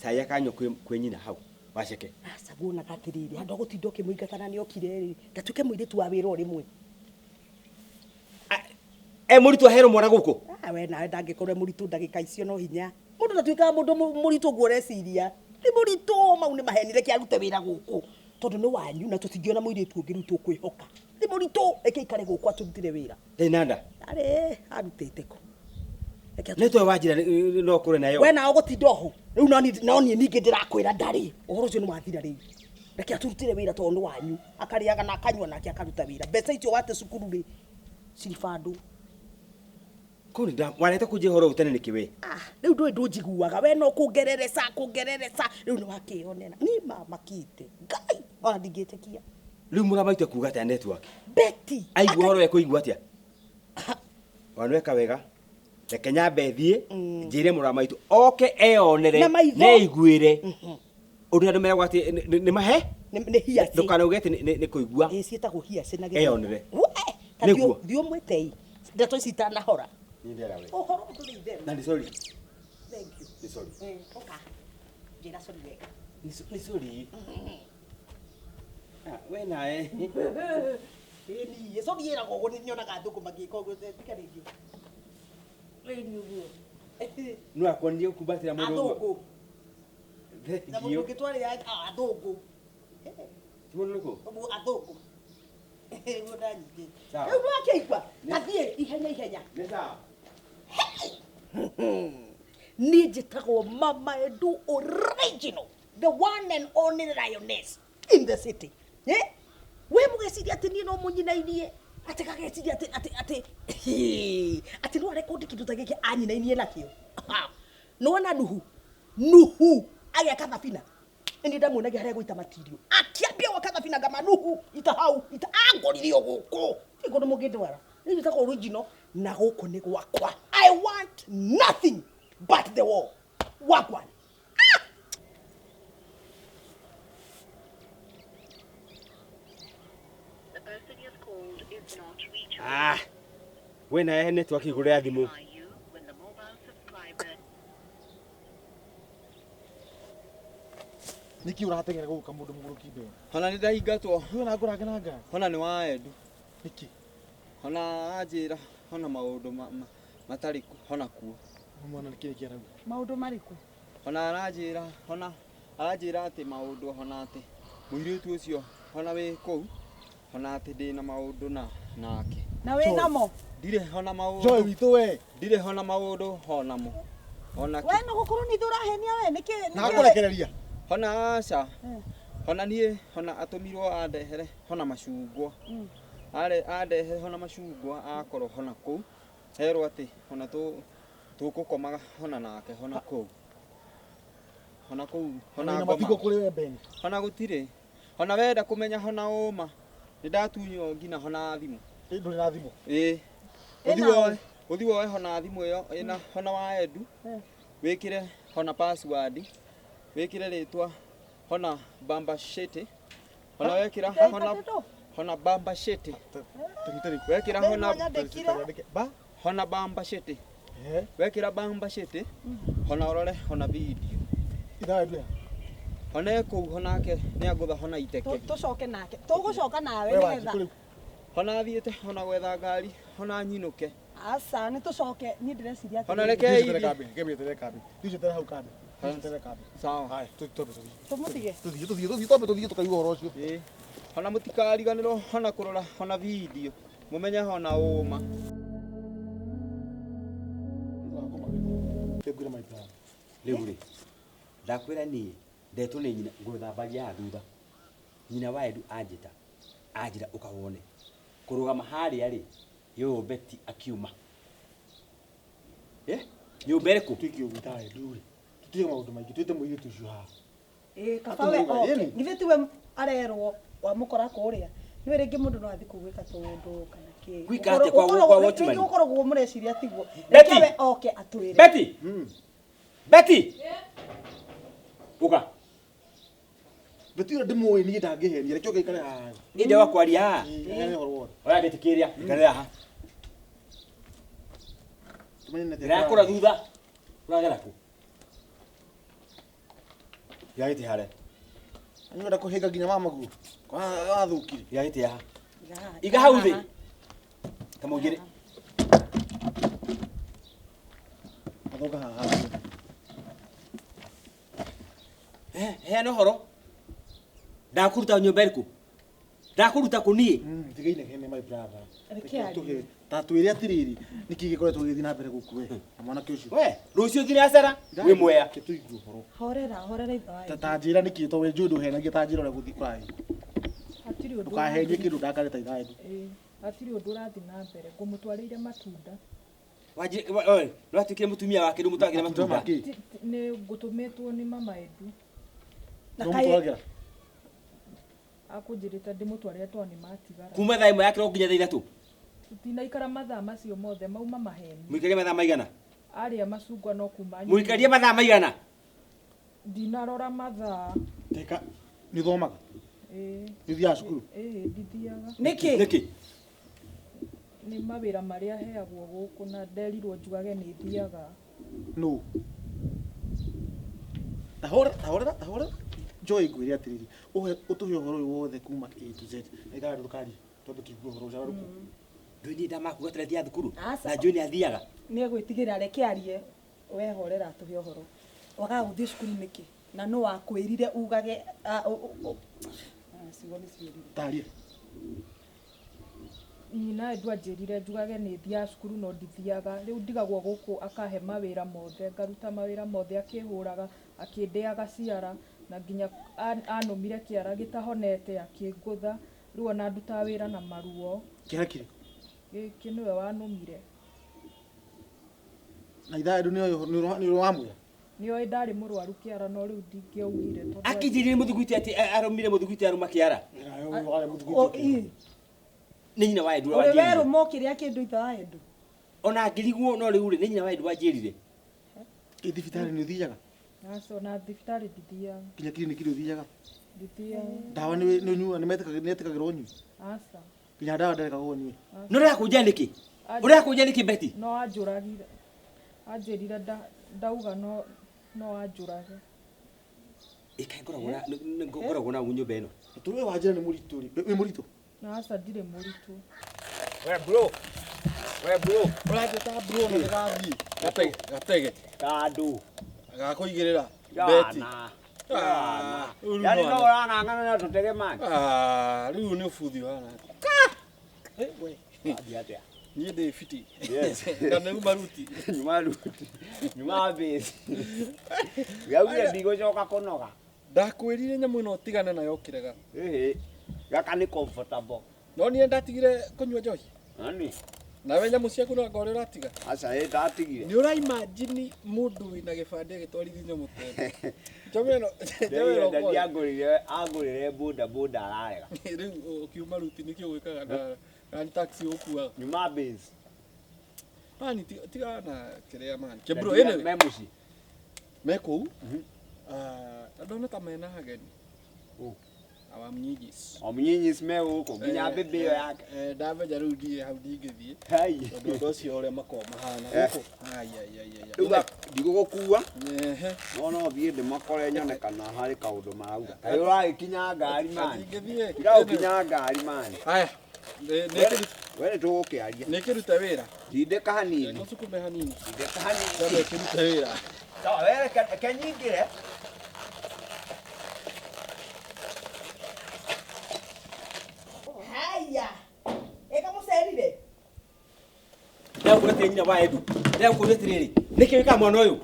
cai akanyua kwĩ nyina hau waceke. Aca guonaga atĩrĩrĩ, handũ ha gũtinda ũkĩmũingatana nĩ okire rĩ, ndatuĩke mũirĩtu wa wĩra o rĩmwe. E mũritũ aherwo mwana gũkũ? Ah, we nawe ndangĩkorwo e mũritũ ndagĩka icio no hinya. Mũndũ ndatuĩkaga mũndũ mũritũ ũguo ũreciria. Ti mũritũ, mau nĩ maheni, reke arute wĩra gũkũ. Tondũ nĩ wanyu na tũtingĩona mũirĩtu ũngĩ rĩu tũkwĩhoka. Ti mũritũ, reke aikare gũkũ atũrutĩre wĩra. Ndarĩ na nda. Arĩ, arutĩte kũ? Reke Nĩ toĩ wanjĩra no kũrĩ nayo. We nawe ũgũtinda oho. Rĩu no niĩ ningĩ ndĩrakwĩra ndarĩ. Ũhoro ũcio nĩ wathira rĩu. Reke atũrutĩre wĩra tondũ nĩ wanyu. Akarĩaga na akanyua nake akaruta wĩra. Mbeca icio wate cukuru rĩ, cirĩ bandũ. Kũu nĩ wareta kũnjĩra ũhoro ũyũ tene nĩkĩ we? Ah, rĩu ndũĩ ndũnjiguaga. We no kũngerereca, kũngerereca. Rĩu nĩ wakĩonera. Niĩ mamakĩte. Ngai, ona ndingĩtĩkia. Rĩu mũramaitũ ekuga atĩa network? Betty. Aigua ũhoro ekũigua atĩa? Wanweka wega. Reke nyambe thiĩ njĩre mũramaitũ oke eyonere Na maitho. neiguĩre ũndũ andũ meragwo atĩ nĩ mahe Nĩ hiacĩ. ndũkanauge atĩ nĩ kũigua. Ĩ ciĩtagwo hiacĩ na gĩthũngũ. Eyonere. We, ta Nĩguo. thiĩ ũmwĩtei. Ndeto ici itanahora. Niĩ ndĩra we. Ũhoro ndũrĩ itherũ. Na nĩ sorry. Thank you. Nĩ sorry. Ũka. Njĩra sorry wega. Nĩ sorry. Ah, we nawe. Ĩ niĩ, sorry ĩragwo ũguo nĩ nyonaga athũngũ magĩka ũguo, tiga rĩngĩ. Ĩ nĩ ũguo. No akwonirie gũkumbatĩra mũndũ ũguo. Athũngũ. Na mũndũ Thengiũ. ũngĩ twarĩ athũngũ. Ti mũndũ ũrĩkũ? Ũguo athũngũ. Nĩguo ndanyitĩte. Sawa. Rĩu nĩwakĩigua? Tathiĩ ihenya ihenya. Nĩ sawa. Niĩ njĩtagwo Mama Edu original, the one and only lioness in the city. Eh? We mũgeciria atĩ niĩ no mũnyinainie, atĩ gageciria atĩ atĩ atĩ atĩ no arekondi kĩndũ ta gĩkĩ anyinainie nakĩo. Nĩwona Nuhu? Nuhu agĩaka thabina. Nĩ ndamuonagia harĩa gũita matirio. Akĩambia gwaka thabina ngama Nuhu ita hau ita angorire o gũkũ. Ti kũndũ mũngĩndwara. Niĩ njĩtagwo original na gũkũ nĩ gwakwa. I want nothing but the war. Wagwan. Ah, we naye network igũrũ ya thimũ. Niki ũrateng'era gũka mũndũ mũgũrũki mbere. Hona nĩ ndaingatwo. Niĩ na ngũrange na ngari. Hona nĩ wa Edu. Niki. Hona anjĩra hona maũndũ matarĩ hona kuo. Mwana nĩkĩ kĩarauga? Maũndũ marĩkũ? Hona aranjĩra hona aranjĩra atĩ maũndũ hona atĩ mũirĩtu ũcio hona wĩ kũu hona atĩ ndĩna maũndũ na nake. Na wĩ namo? Ndirĩ hona maũndũ. Joy witũ we. Ndirĩ hona maũndũ honamo. Ona We no gũkorwo nĩ ithuĩ ũrahenia we nĩkĩ? Na kũrekereria. Hona aca. Hona niĩ hona atũmirwo andehere hona macungwa. Are andehere hona macungwa akorwo hona kũu. Herwo atĩ hona tũgũkomaga hona nake hona kũu. Hona kũu hona Na ngoma. mathiko kũrĩ we Ben. Hona gũtirĩ. Hona wenda kũmenya hona ũma. Nĩ ndatunywo nginya hona thimũ. Ndũrĩ na thimũ? Ĩĩ. Ũthiĩ woe hona thimũ ĩyo ĩna hona wa Edu. Wĩkĩre hona password. Wĩkĩre rĩtwa hona Bamba Shete. Hona wekĩra hona hona Bamba Shete. Wekĩra hona hona Bamba Shete. Wekĩra Bamba Shete. Hona ũrore hona video. Ithaa Edu ya. Hona kũu honake nĩ angũtha hona iteke. Tũcoke nake. Tũgũcoka nawe nĩgetha. Hona thiĩte hona gwetha ngari hona nyinũke. Aca nĩ tũcoke niĩ ndĩreciria atĩrĩrĩ. Hona reke Tũcoke hau kambi. Tũcoke kambi. Sawa. Haya, twambe tũthiĩ. Tũmũtige. Tũthiĩ twambe tũthiĩ tũkaigua ũhoro ũcio. Ĩĩ. Hona mũtikariganĩrwo hona kũrora hona video. Mũmenye hona ũma. Rĩu rĩ, ndakwĩra niĩ ndetwo nĩ nyina ngũthambagia haha thutha. Nyina wa Edu anjĩta anjĩra ũka wone. Kũrũgama harĩa rĩ, yũyũ Betty akiuma. Nyũmba ĩrĩkũ? Tuike ũguo ta Edu rĩ. Tũtige maũndũ maingĩ twĩte mũirĩtu ũcio haha. Ĩĩ kaba we oke. Githĩ tiwe arerwo wamũkora kũrĩa. Nĩwe rĩngĩ mũndũ no athiĩ kũu gwĩka tũũndũ kana kĩ. Gwĩka atĩa kwa watchman? Rĩngĩ gũkoragwo mũreciria tiguo. Betty! Reke we oke atwĩre. Betty! Betty! Ũka. Betty ũrĩa ndĩmũĩ niĩ ndangĩhenia reke oke aikare haha. Niĩ ndĩroka kwaria haha. Ĩĩ, ũhoro wothe. Oya gĩtĩ kĩrĩa, ikarĩra haha. Ndĩrakũra thutha. Ũragera kũ? Iga gĩtĩ harĩa. Nĩ kũhĩnga nginya mama guo. Wathũkire. Iga gĩtĩ haha. Iga hau thĩ. Kamũingĩre. Athonga haha. Heana ũhoro. Ndakũruta nyũmba ĩrĩkũ? Ndakũruta kũ niĩ? Tiga inegene my brother. Reke arie. Ta twĩre atĩrĩrĩ, nĩkĩ gĩkoretwo gĩgĩthiĩ na mbere gũkũ we na mwanake ũcio? We, rũciũ thinacara wĩ mwea. Reke tũigue ũhoro. Horera, horera ithe wa Edu. Ta njĩra nĩkĩ to we njũĩ ndũhenagia ta njĩra ũrĩa gũthiĩ kũrathiĩ. Hatirĩ ũndũ Ndũkahenie kĩndũ ndakare ta ithaa Edu. Ĩĩ, hatirĩ ũndũ ũrathiĩ na mbere. Ngũmũtwarĩire matunda. Nĩ watuĩkire mũtumia wake rĩu mũtwagĩre matunda. Nĩ ngũtũmĩtwo nĩ mama Edu. Na Nĩ kaĩ ũmũtwaragĩra? Akũnjĩrĩte ndĩmũtwarĩre tondũ nĩ matigara. Kuma thaa 1 ya kĩroko nginya thaa 3. Tũtinaikara mathaa macio mothe mauma maheni. Mũikarie mathaa maigana? Arĩa macungwa no kuma nyuma. Mũikarie mathaa maigana? Ndinarora mathaa. Teka, nĩ ũthomaga? Ĩĩ. Nĩ ũthiaga cukuru? Ĩĩ, ndithiaga. Nĩkĩ? Nĩkĩ? Nĩ mawĩra marĩa heagwo gũkũ na nderirwo njugage nĩ thiaga. Nũ? Tahorera, tahorera. Joy ngwĩre atĩrĩrĩ, ũtũhe ũhoro ũyũ wothe kuma A to Z. Na ithaa ndũkarie, twambe tũigue ũhoro ũcio arũkũ. Ndũĩ niĩ ndamakuga atĩ ndathiaga thukuru? Aca. Na njũĩ nĩ athiaga. Nĩ egwĩtigĩra reke arie. We horera atũhe ũhoro. Wagaga gũthiĩ cukuru nĩkĩ? Na nũ wakwĩrire ugage ciugo nĩ ciũrire. Taria. Nyina Edu anjĩrire njugage nĩ thiaga cukuru no ndithiaga. Rĩu ndigagwo gũkũ akahe mawĩra mothe, ngaruta mawĩra mothe akĩhũraga, akĩndĩaga ciara na nginya anũmire kĩara gĩtahonete akĩngũtha. Rĩu ona ndutaga wĩra na maruo. Kĩara kĩrĩkũ? Gĩkĩ nĩwe wanũmire. Na ithaa Edu nĩ wamwĩra? Nĩoĩ ndarĩ mũrwaru kĩara no rĩu ndingĩaugire tondũ Akĩnjĩrire mũthugwiti atĩ arũmire mũthugwiti arũma kĩara. Nĩ nyina wa Edu Ũrĩ wanjĩrire. werũma ũkĩrĩa kĩndũ ithe wa Edu. Ona ngĩrigwo no rĩu rĩ nĩ nyina wa Edu wanjĩrire. Ĩ thibitarĩ nĩ ũthiaga? Aca ona thibitarĩ ndithiaga. Nginya kiriniki nĩ ũthiaga? Ndithiaga. Ndawa nĩ ũnyuaga, nĩ metĩkagĩrwo ũnyue? Aca. Nginya ndawa ndarekagwo ũnyue? No ũrakũnja nĩkĩ? Ũrakũnja nĩkĩ Betty? No anjũragire. Anjĩrire ndauga no anjũrage. Ĩkaĩ ngoragwo na nyũmba ĩno. Tũrĩ wanjĩra nĩ mũritũ rĩ. Wĩ mũritũ? Aca ndirĩ mũritũ. We bro. We bro. Ũranjĩta bro na ndĩrathiĩ. Gatege, gatege. Kandũ. Gakũigĩrĩra. Beti. Yana. Ah, rĩu Yaani no mwana. ũrang'ang'ana na tũtege mani. Ah, rĩu nĩ ũbuthi ũhana. Eh, we. Wathiĩ atĩa? Niĩ ndĩ fiti. Yes. Na nĩ uma ruti. Nyuma ruti. Nyuma base. Gaugire ndigũcoka kũnoga. Ndakwĩrire nyamũ ĩno ũtigane nayo ũkĩrega. Ĩhĩ. Gaka nĩ comfortable. No niĩ ndatigire kũnyua njohi. Nani? Nawe nyamũ ciaku no anga ũrĩa ũratiga. Aca ĩ ndatigire. Nĩ ũraimagine mũndũ wĩna gĩbandĩ agĩtwarithia nyamũ ta ĩno. Njama ĩno, njama ĩno Ndadi ũkoya. angũrĩre angũrĩre boda boda ararega. Rĩu ũkiuma ruti nĩkĩ ũgwĩkaga na na nĩ taxi ũkuaga. Nyuma base. Mani tiga na kĩrĩa mani. Kĩbro Ndadi anyway. me mũciĩ. Me kũu. Ah, ndona ta mena ageni. Ũ. Awa mnyigis. O mnyinyi me gũkũ nginya mbĩmbĩ ĩyo yake. Ndamenya rĩu ndiĩ hau ndingĩthiĩ. Hai. Tondũ ũndũ ũcio ũrĩa makoragwo mahana Eh. gũkũ. Ai ai ai ai. Rĩu ndigũgũkua. Ehe. No no thiĩ ndĩmakore nyone kana harĩ kaũndũ marauga. Kaĩ ũragĩkinya ngari mani. Ndingĩthiĩ. Tiga gũkinya ngari mani. Haya. We nĩ tũgũkĩaria. Nĩ kĩrute wĩra. Tindĩka hanini. Ngũsukume hanini. Tindĩka hanini. Njambe ĩkĩrute wĩra. Sawa, we reke nyingĩre. Haya. Ĩka mũcerire. Ndĩrakũria nyina wa Edu. Ndĩrakũria atĩrĩrĩ, nĩkĩ wĩkaga mwana ũyũ?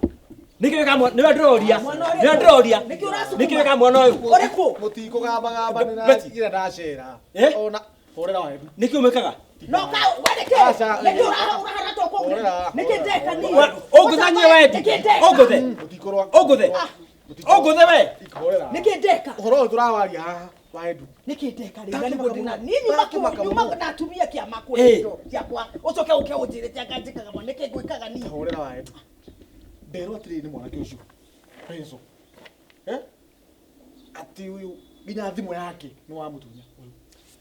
Nĩkĩ wĩkaga mwana? Nĩwe ndĩroria. Nĩwe ndĩroria. Nĩkĩ ũracukuma? Nĩkĩ wĩkaga mwana ũyũ? Ũrĩkũ? Mũtikũgambagamba nĩ Betty. ndatigire ndacera. Eh? Ona hũrĩra wa Edu. Nĩkĩ ũmĩkaga? No ka we nĩkĩ? Aca, Nĩkĩ ũrahara to kũu? Hũrĩra, Nĩkĩ ndeka niĩ? Ũngũtha nyina wa Edu. Nĩkĩ ndeka? Ũngũthe. Mũtikũrũa. Ũngũthe. Ũngũthe we. Hũrĩra. Nĩkĩ ndeka? Ũhoro ũyũ tũrawaria haha wa Edu. Nĩkĩ ndeka rĩu? Na Ndakĩmaka nĩguo ndĩna mũno. niĩ nyuma kũu Ndakĩmaka nyuma mũno. na atumia kĩama Ĩ. kũrĩ indo ciakwa. Ũcoke ũke ũnjĩre ati anga njĩkaga mwana nĩkĩ ngwĩkaga niĩ? Hũrĩra wa Edu. Nderwo atĩrĩrĩ nĩ mwanake ũcio. Renzo. Eh? Atĩ ũyũ nginya thimũ yake nĩ wamũtunya. Ũyũ.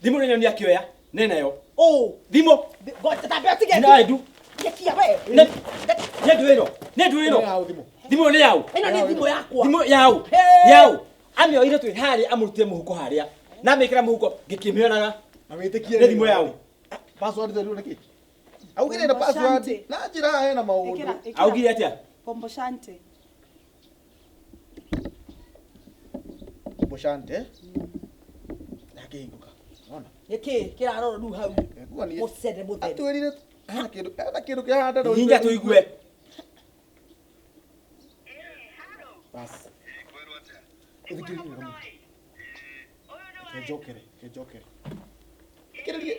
Thimũ nĩ nyoni akĩoya. Nĩ nayo. Ũ. Thimũ. Ngoja tambe ũtige. Nyina wa Edu. Ndekia we. Nĩ Edu ĩno. Nĩ Edu ĩno. Nĩ yaũ thimũ. Thimũ nĩ yaũ. Ĩno nĩ thimũ yakwa. Thimũ yaũ. Hey. Yaũ. Amĩoire twĩ harĩa amũrutire mũhuko harĩa. Na amĩkĩra mũhuko ngĩkĩmĩonaga. Na wĩtĩkie Nĩ thimũ yaũ. Password therirwo nĩkĩ? Augire na password na njĩra hena maũndũ. Augire atĩa? Pombo shante. Boshante. Yakĩhingũka. Wona? Nĩkĩ kĩrarorwo rĩu hau? Kuga nĩ Mũcere mũtheri. atwĩrire hena kĩndũ hena kĩndũ kĩhanda Hihinya tũigue. Bas. Ũthikĩrĩrie wega mũno. Reke njokere, reke njokere. Thikĩrĩrie.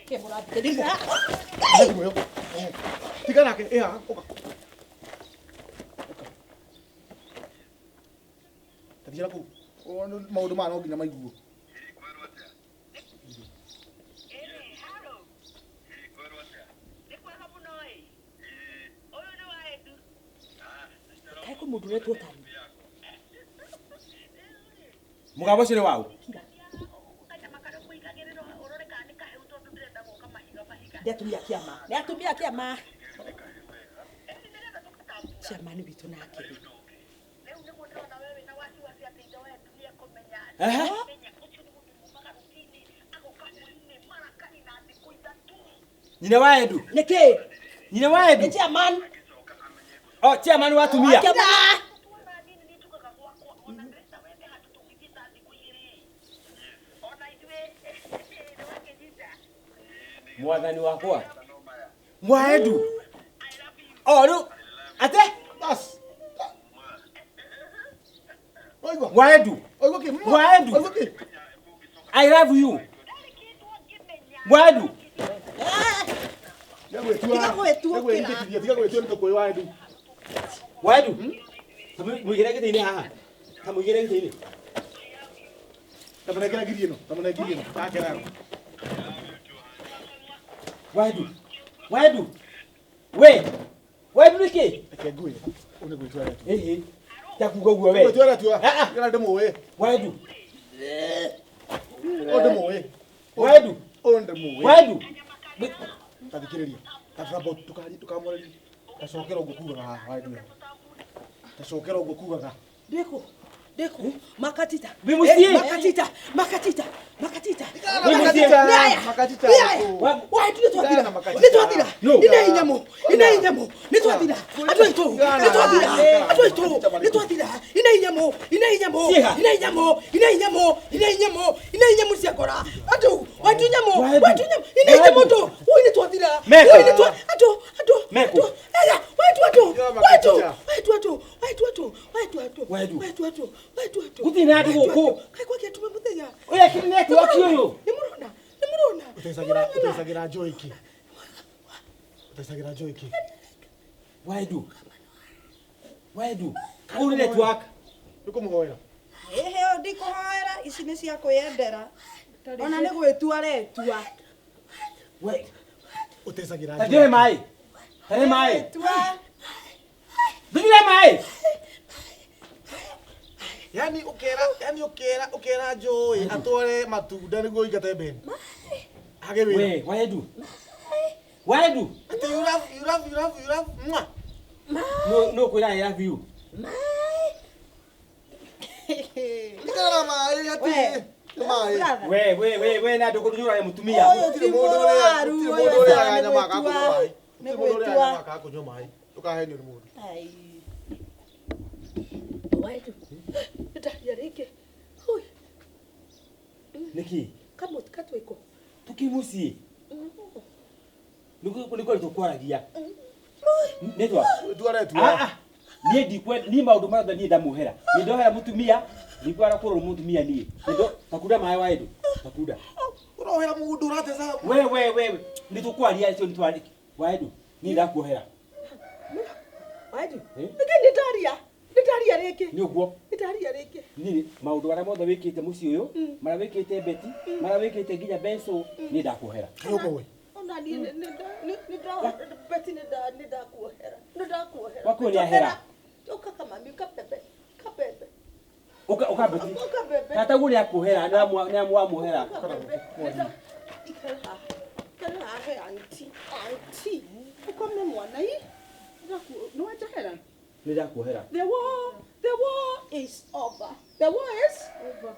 Kĩ mũrathikĩrĩria? Thimũ ĩyo. Eh. Tiga nake, ĩ haha, ũka. Ũka. Ta thiĩra kũu. Maũndũ maya no nginya maiguo. Kaĩ kwĩ mũndũ ũretwo tani? Mũgambo ũcio nĩ waũ? Nĩ atumia kĩama. Nĩ atumia kĩama. Chairman witũ nake rĩ. Ehe. Nyina wa Edu. Nĩkĩ? Nyina wa Edu. Nĩ chairman. O chairman wa atumia. Kĩama. Mwathani wakwa. Mwa Edu. O rĩu ate Bas. Oigua. Mwa Edu. Oigua kĩ? Mwa Edu. Oigua kĩ? I love you. Mwa Edu. Tiga gwĩtua. Tiga gwĩtua, Tiga gwĩtĩkithia, tiga gwĩtua nĩ tũkũĩ wa Edu. Mwa Edu. Ta mũigĩre gĩtĩ-inĩ haha. Ta mũigĩre gĩtĩ-inĩ. Tamunengera ngiri ĩno, tamunengera ngiri ĩno. Ndakera. Waedu. Waedu. We. Waedu nĩkĩ? Reke ngwĩre. Ũyũ nĩ gwĩtua aretua. Ĩhĩ. Takuga ũguo we. Gwĩtua aretua. Ĩra ndĩmũĩ. Waedu. Ũyũ ndĩmũĩ. Waedu. Ũyũ ndĩmũĩ. Waedu. Ta thikĩrĩria. Ta tũramba ndũkamwarĩrie. Ta cokera ũguo kugaga haha Waedu. Ta cokera ũguo kugaga. Ndĩkũ. Ndĩkũ. Makatita. Wĩ mũciĩ? Makatita. Makatita. Makatita. Wĩ mũciĩ? Naya. Makatita. Naya. Waedu nĩ twathira. Gana makatita. Nĩ twathira. No. Ine inyamũ. Ine inyamũ. Nĩ twathira. Andũ aitũ. Nĩ twathira. Andũ aitũ. Nĩ twathira. Ine inyamũ. Ine inyamũ. Ciĩha. Ine inyamũ. Ine inyamũ. Ine inyamũ. Ine inyamũ ciakora. Andũ. Waedu nyamũ. Waedu. Waedu nyamũ. Ine inyamũ ndũ. Ui nĩ twathira. Meko. Ui nĩ twa andũ. Andũ. Meko. Andũ. Aya. Waedu andũ. Ya Waedu. makatita. Waedu andũ. Waedu andũ. Waedu andũ. Waedu. Waedu andũ. Waedu andũ. Gũtirĩ na andũ gũkũ. Kaĩ kwakĩatuma mũthenya. Ũyũ akĩrĩ network ũyũ. Nĩ mũrona. Nĩ mũrona. Ũtecagĩra ũtecagĩra Joy kĩ? Ũtecagĩra Joy kĩ? Waedu. Waedu. Kũu nĩ network. Nĩ kũmũhoera. Ĩhĩ ndikũhoera ici nĩ cia kwĩyendera. Ona nĩ gwĩtua aretua. We. Ũtecagĩra Ta ndĩre maĩ. Ta ndĩre maĩ. Tua. Ndĩre maĩ. Yani ũkera yani ũkera ũkera Joy atware matunda nĩguo ũingate Ben. Age wĩra. We, Waedu. Waedu. Ati you love you love you love you love. Mwah. No no kwĩra I love you. Ikara maĩ ati. We. Maĩ. Brother. We we we we na ndũkũnyũra mũtumia. Ũyũ Gũtirĩ ti mũndũ ũrĩa mũrwaru, gũtirĩ ũyũ mũndũ ũrĩaga nĩ nyama akaga kũnyua gwĩtua. maĩ. Nĩ Gũtirĩ mũndũ ũrĩaga gwĩtua. nyama akaga kũnyua maĩ. Ndũkahenio nĩ mũndũ. Ai. Waedu. Nĩ ndaria rĩngĩ. Ui. Nĩkĩ? Kamũti katwĩkũ. Tũkĩ mũciĩ. Nĩguo nĩguo tũkwaragia. Network. Gwĩtua aretua. Ah ah. Niĩ ndikwenda niĩ maũndũ mothe niĩ ndamuohera. Niĩ ndohera mũtumia, ndikwara kũrora mũtumia niĩ. Nĩndo takunda maĩ Waedu. Takunda. Ũrohera mũndũ ũrateca. We we we nĩ tũkwaria icio nĩ twari. Waedu, niĩ ndakuohera. Waedu. Eh? Nĩkĩ nĩ ndaria. Nĩ ndaria rĩngĩ. Nĩ ũguo. Nĩ ndaria rĩngĩ. Niĩ maũndũ marĩa mothe wĩkĩte mũciĩ ũyũ, marĩa wĩkĩte Beti, marĩa wĩkĩte nginya Benso, niĩ ndakuohera. Ũmũĩ. Ona niĩ nĩ nda Beti nĩ nda nĩ ndakuohera. Nĩ ndakuohera. Wakuo nĩ ahera. Ũka kamami kabebe. Kabebe. Ũka ũka Beti. Ũka bebe. Tata guo nĩ akuohera, nĩ amuohera. Ũka bebe. Nĩ nda ikara haha. Ikara haha auntie. Auntie. Ũkome mwana i. Nĩ wanjohera. Nĩ ndakuohera. The war is over. The war is over.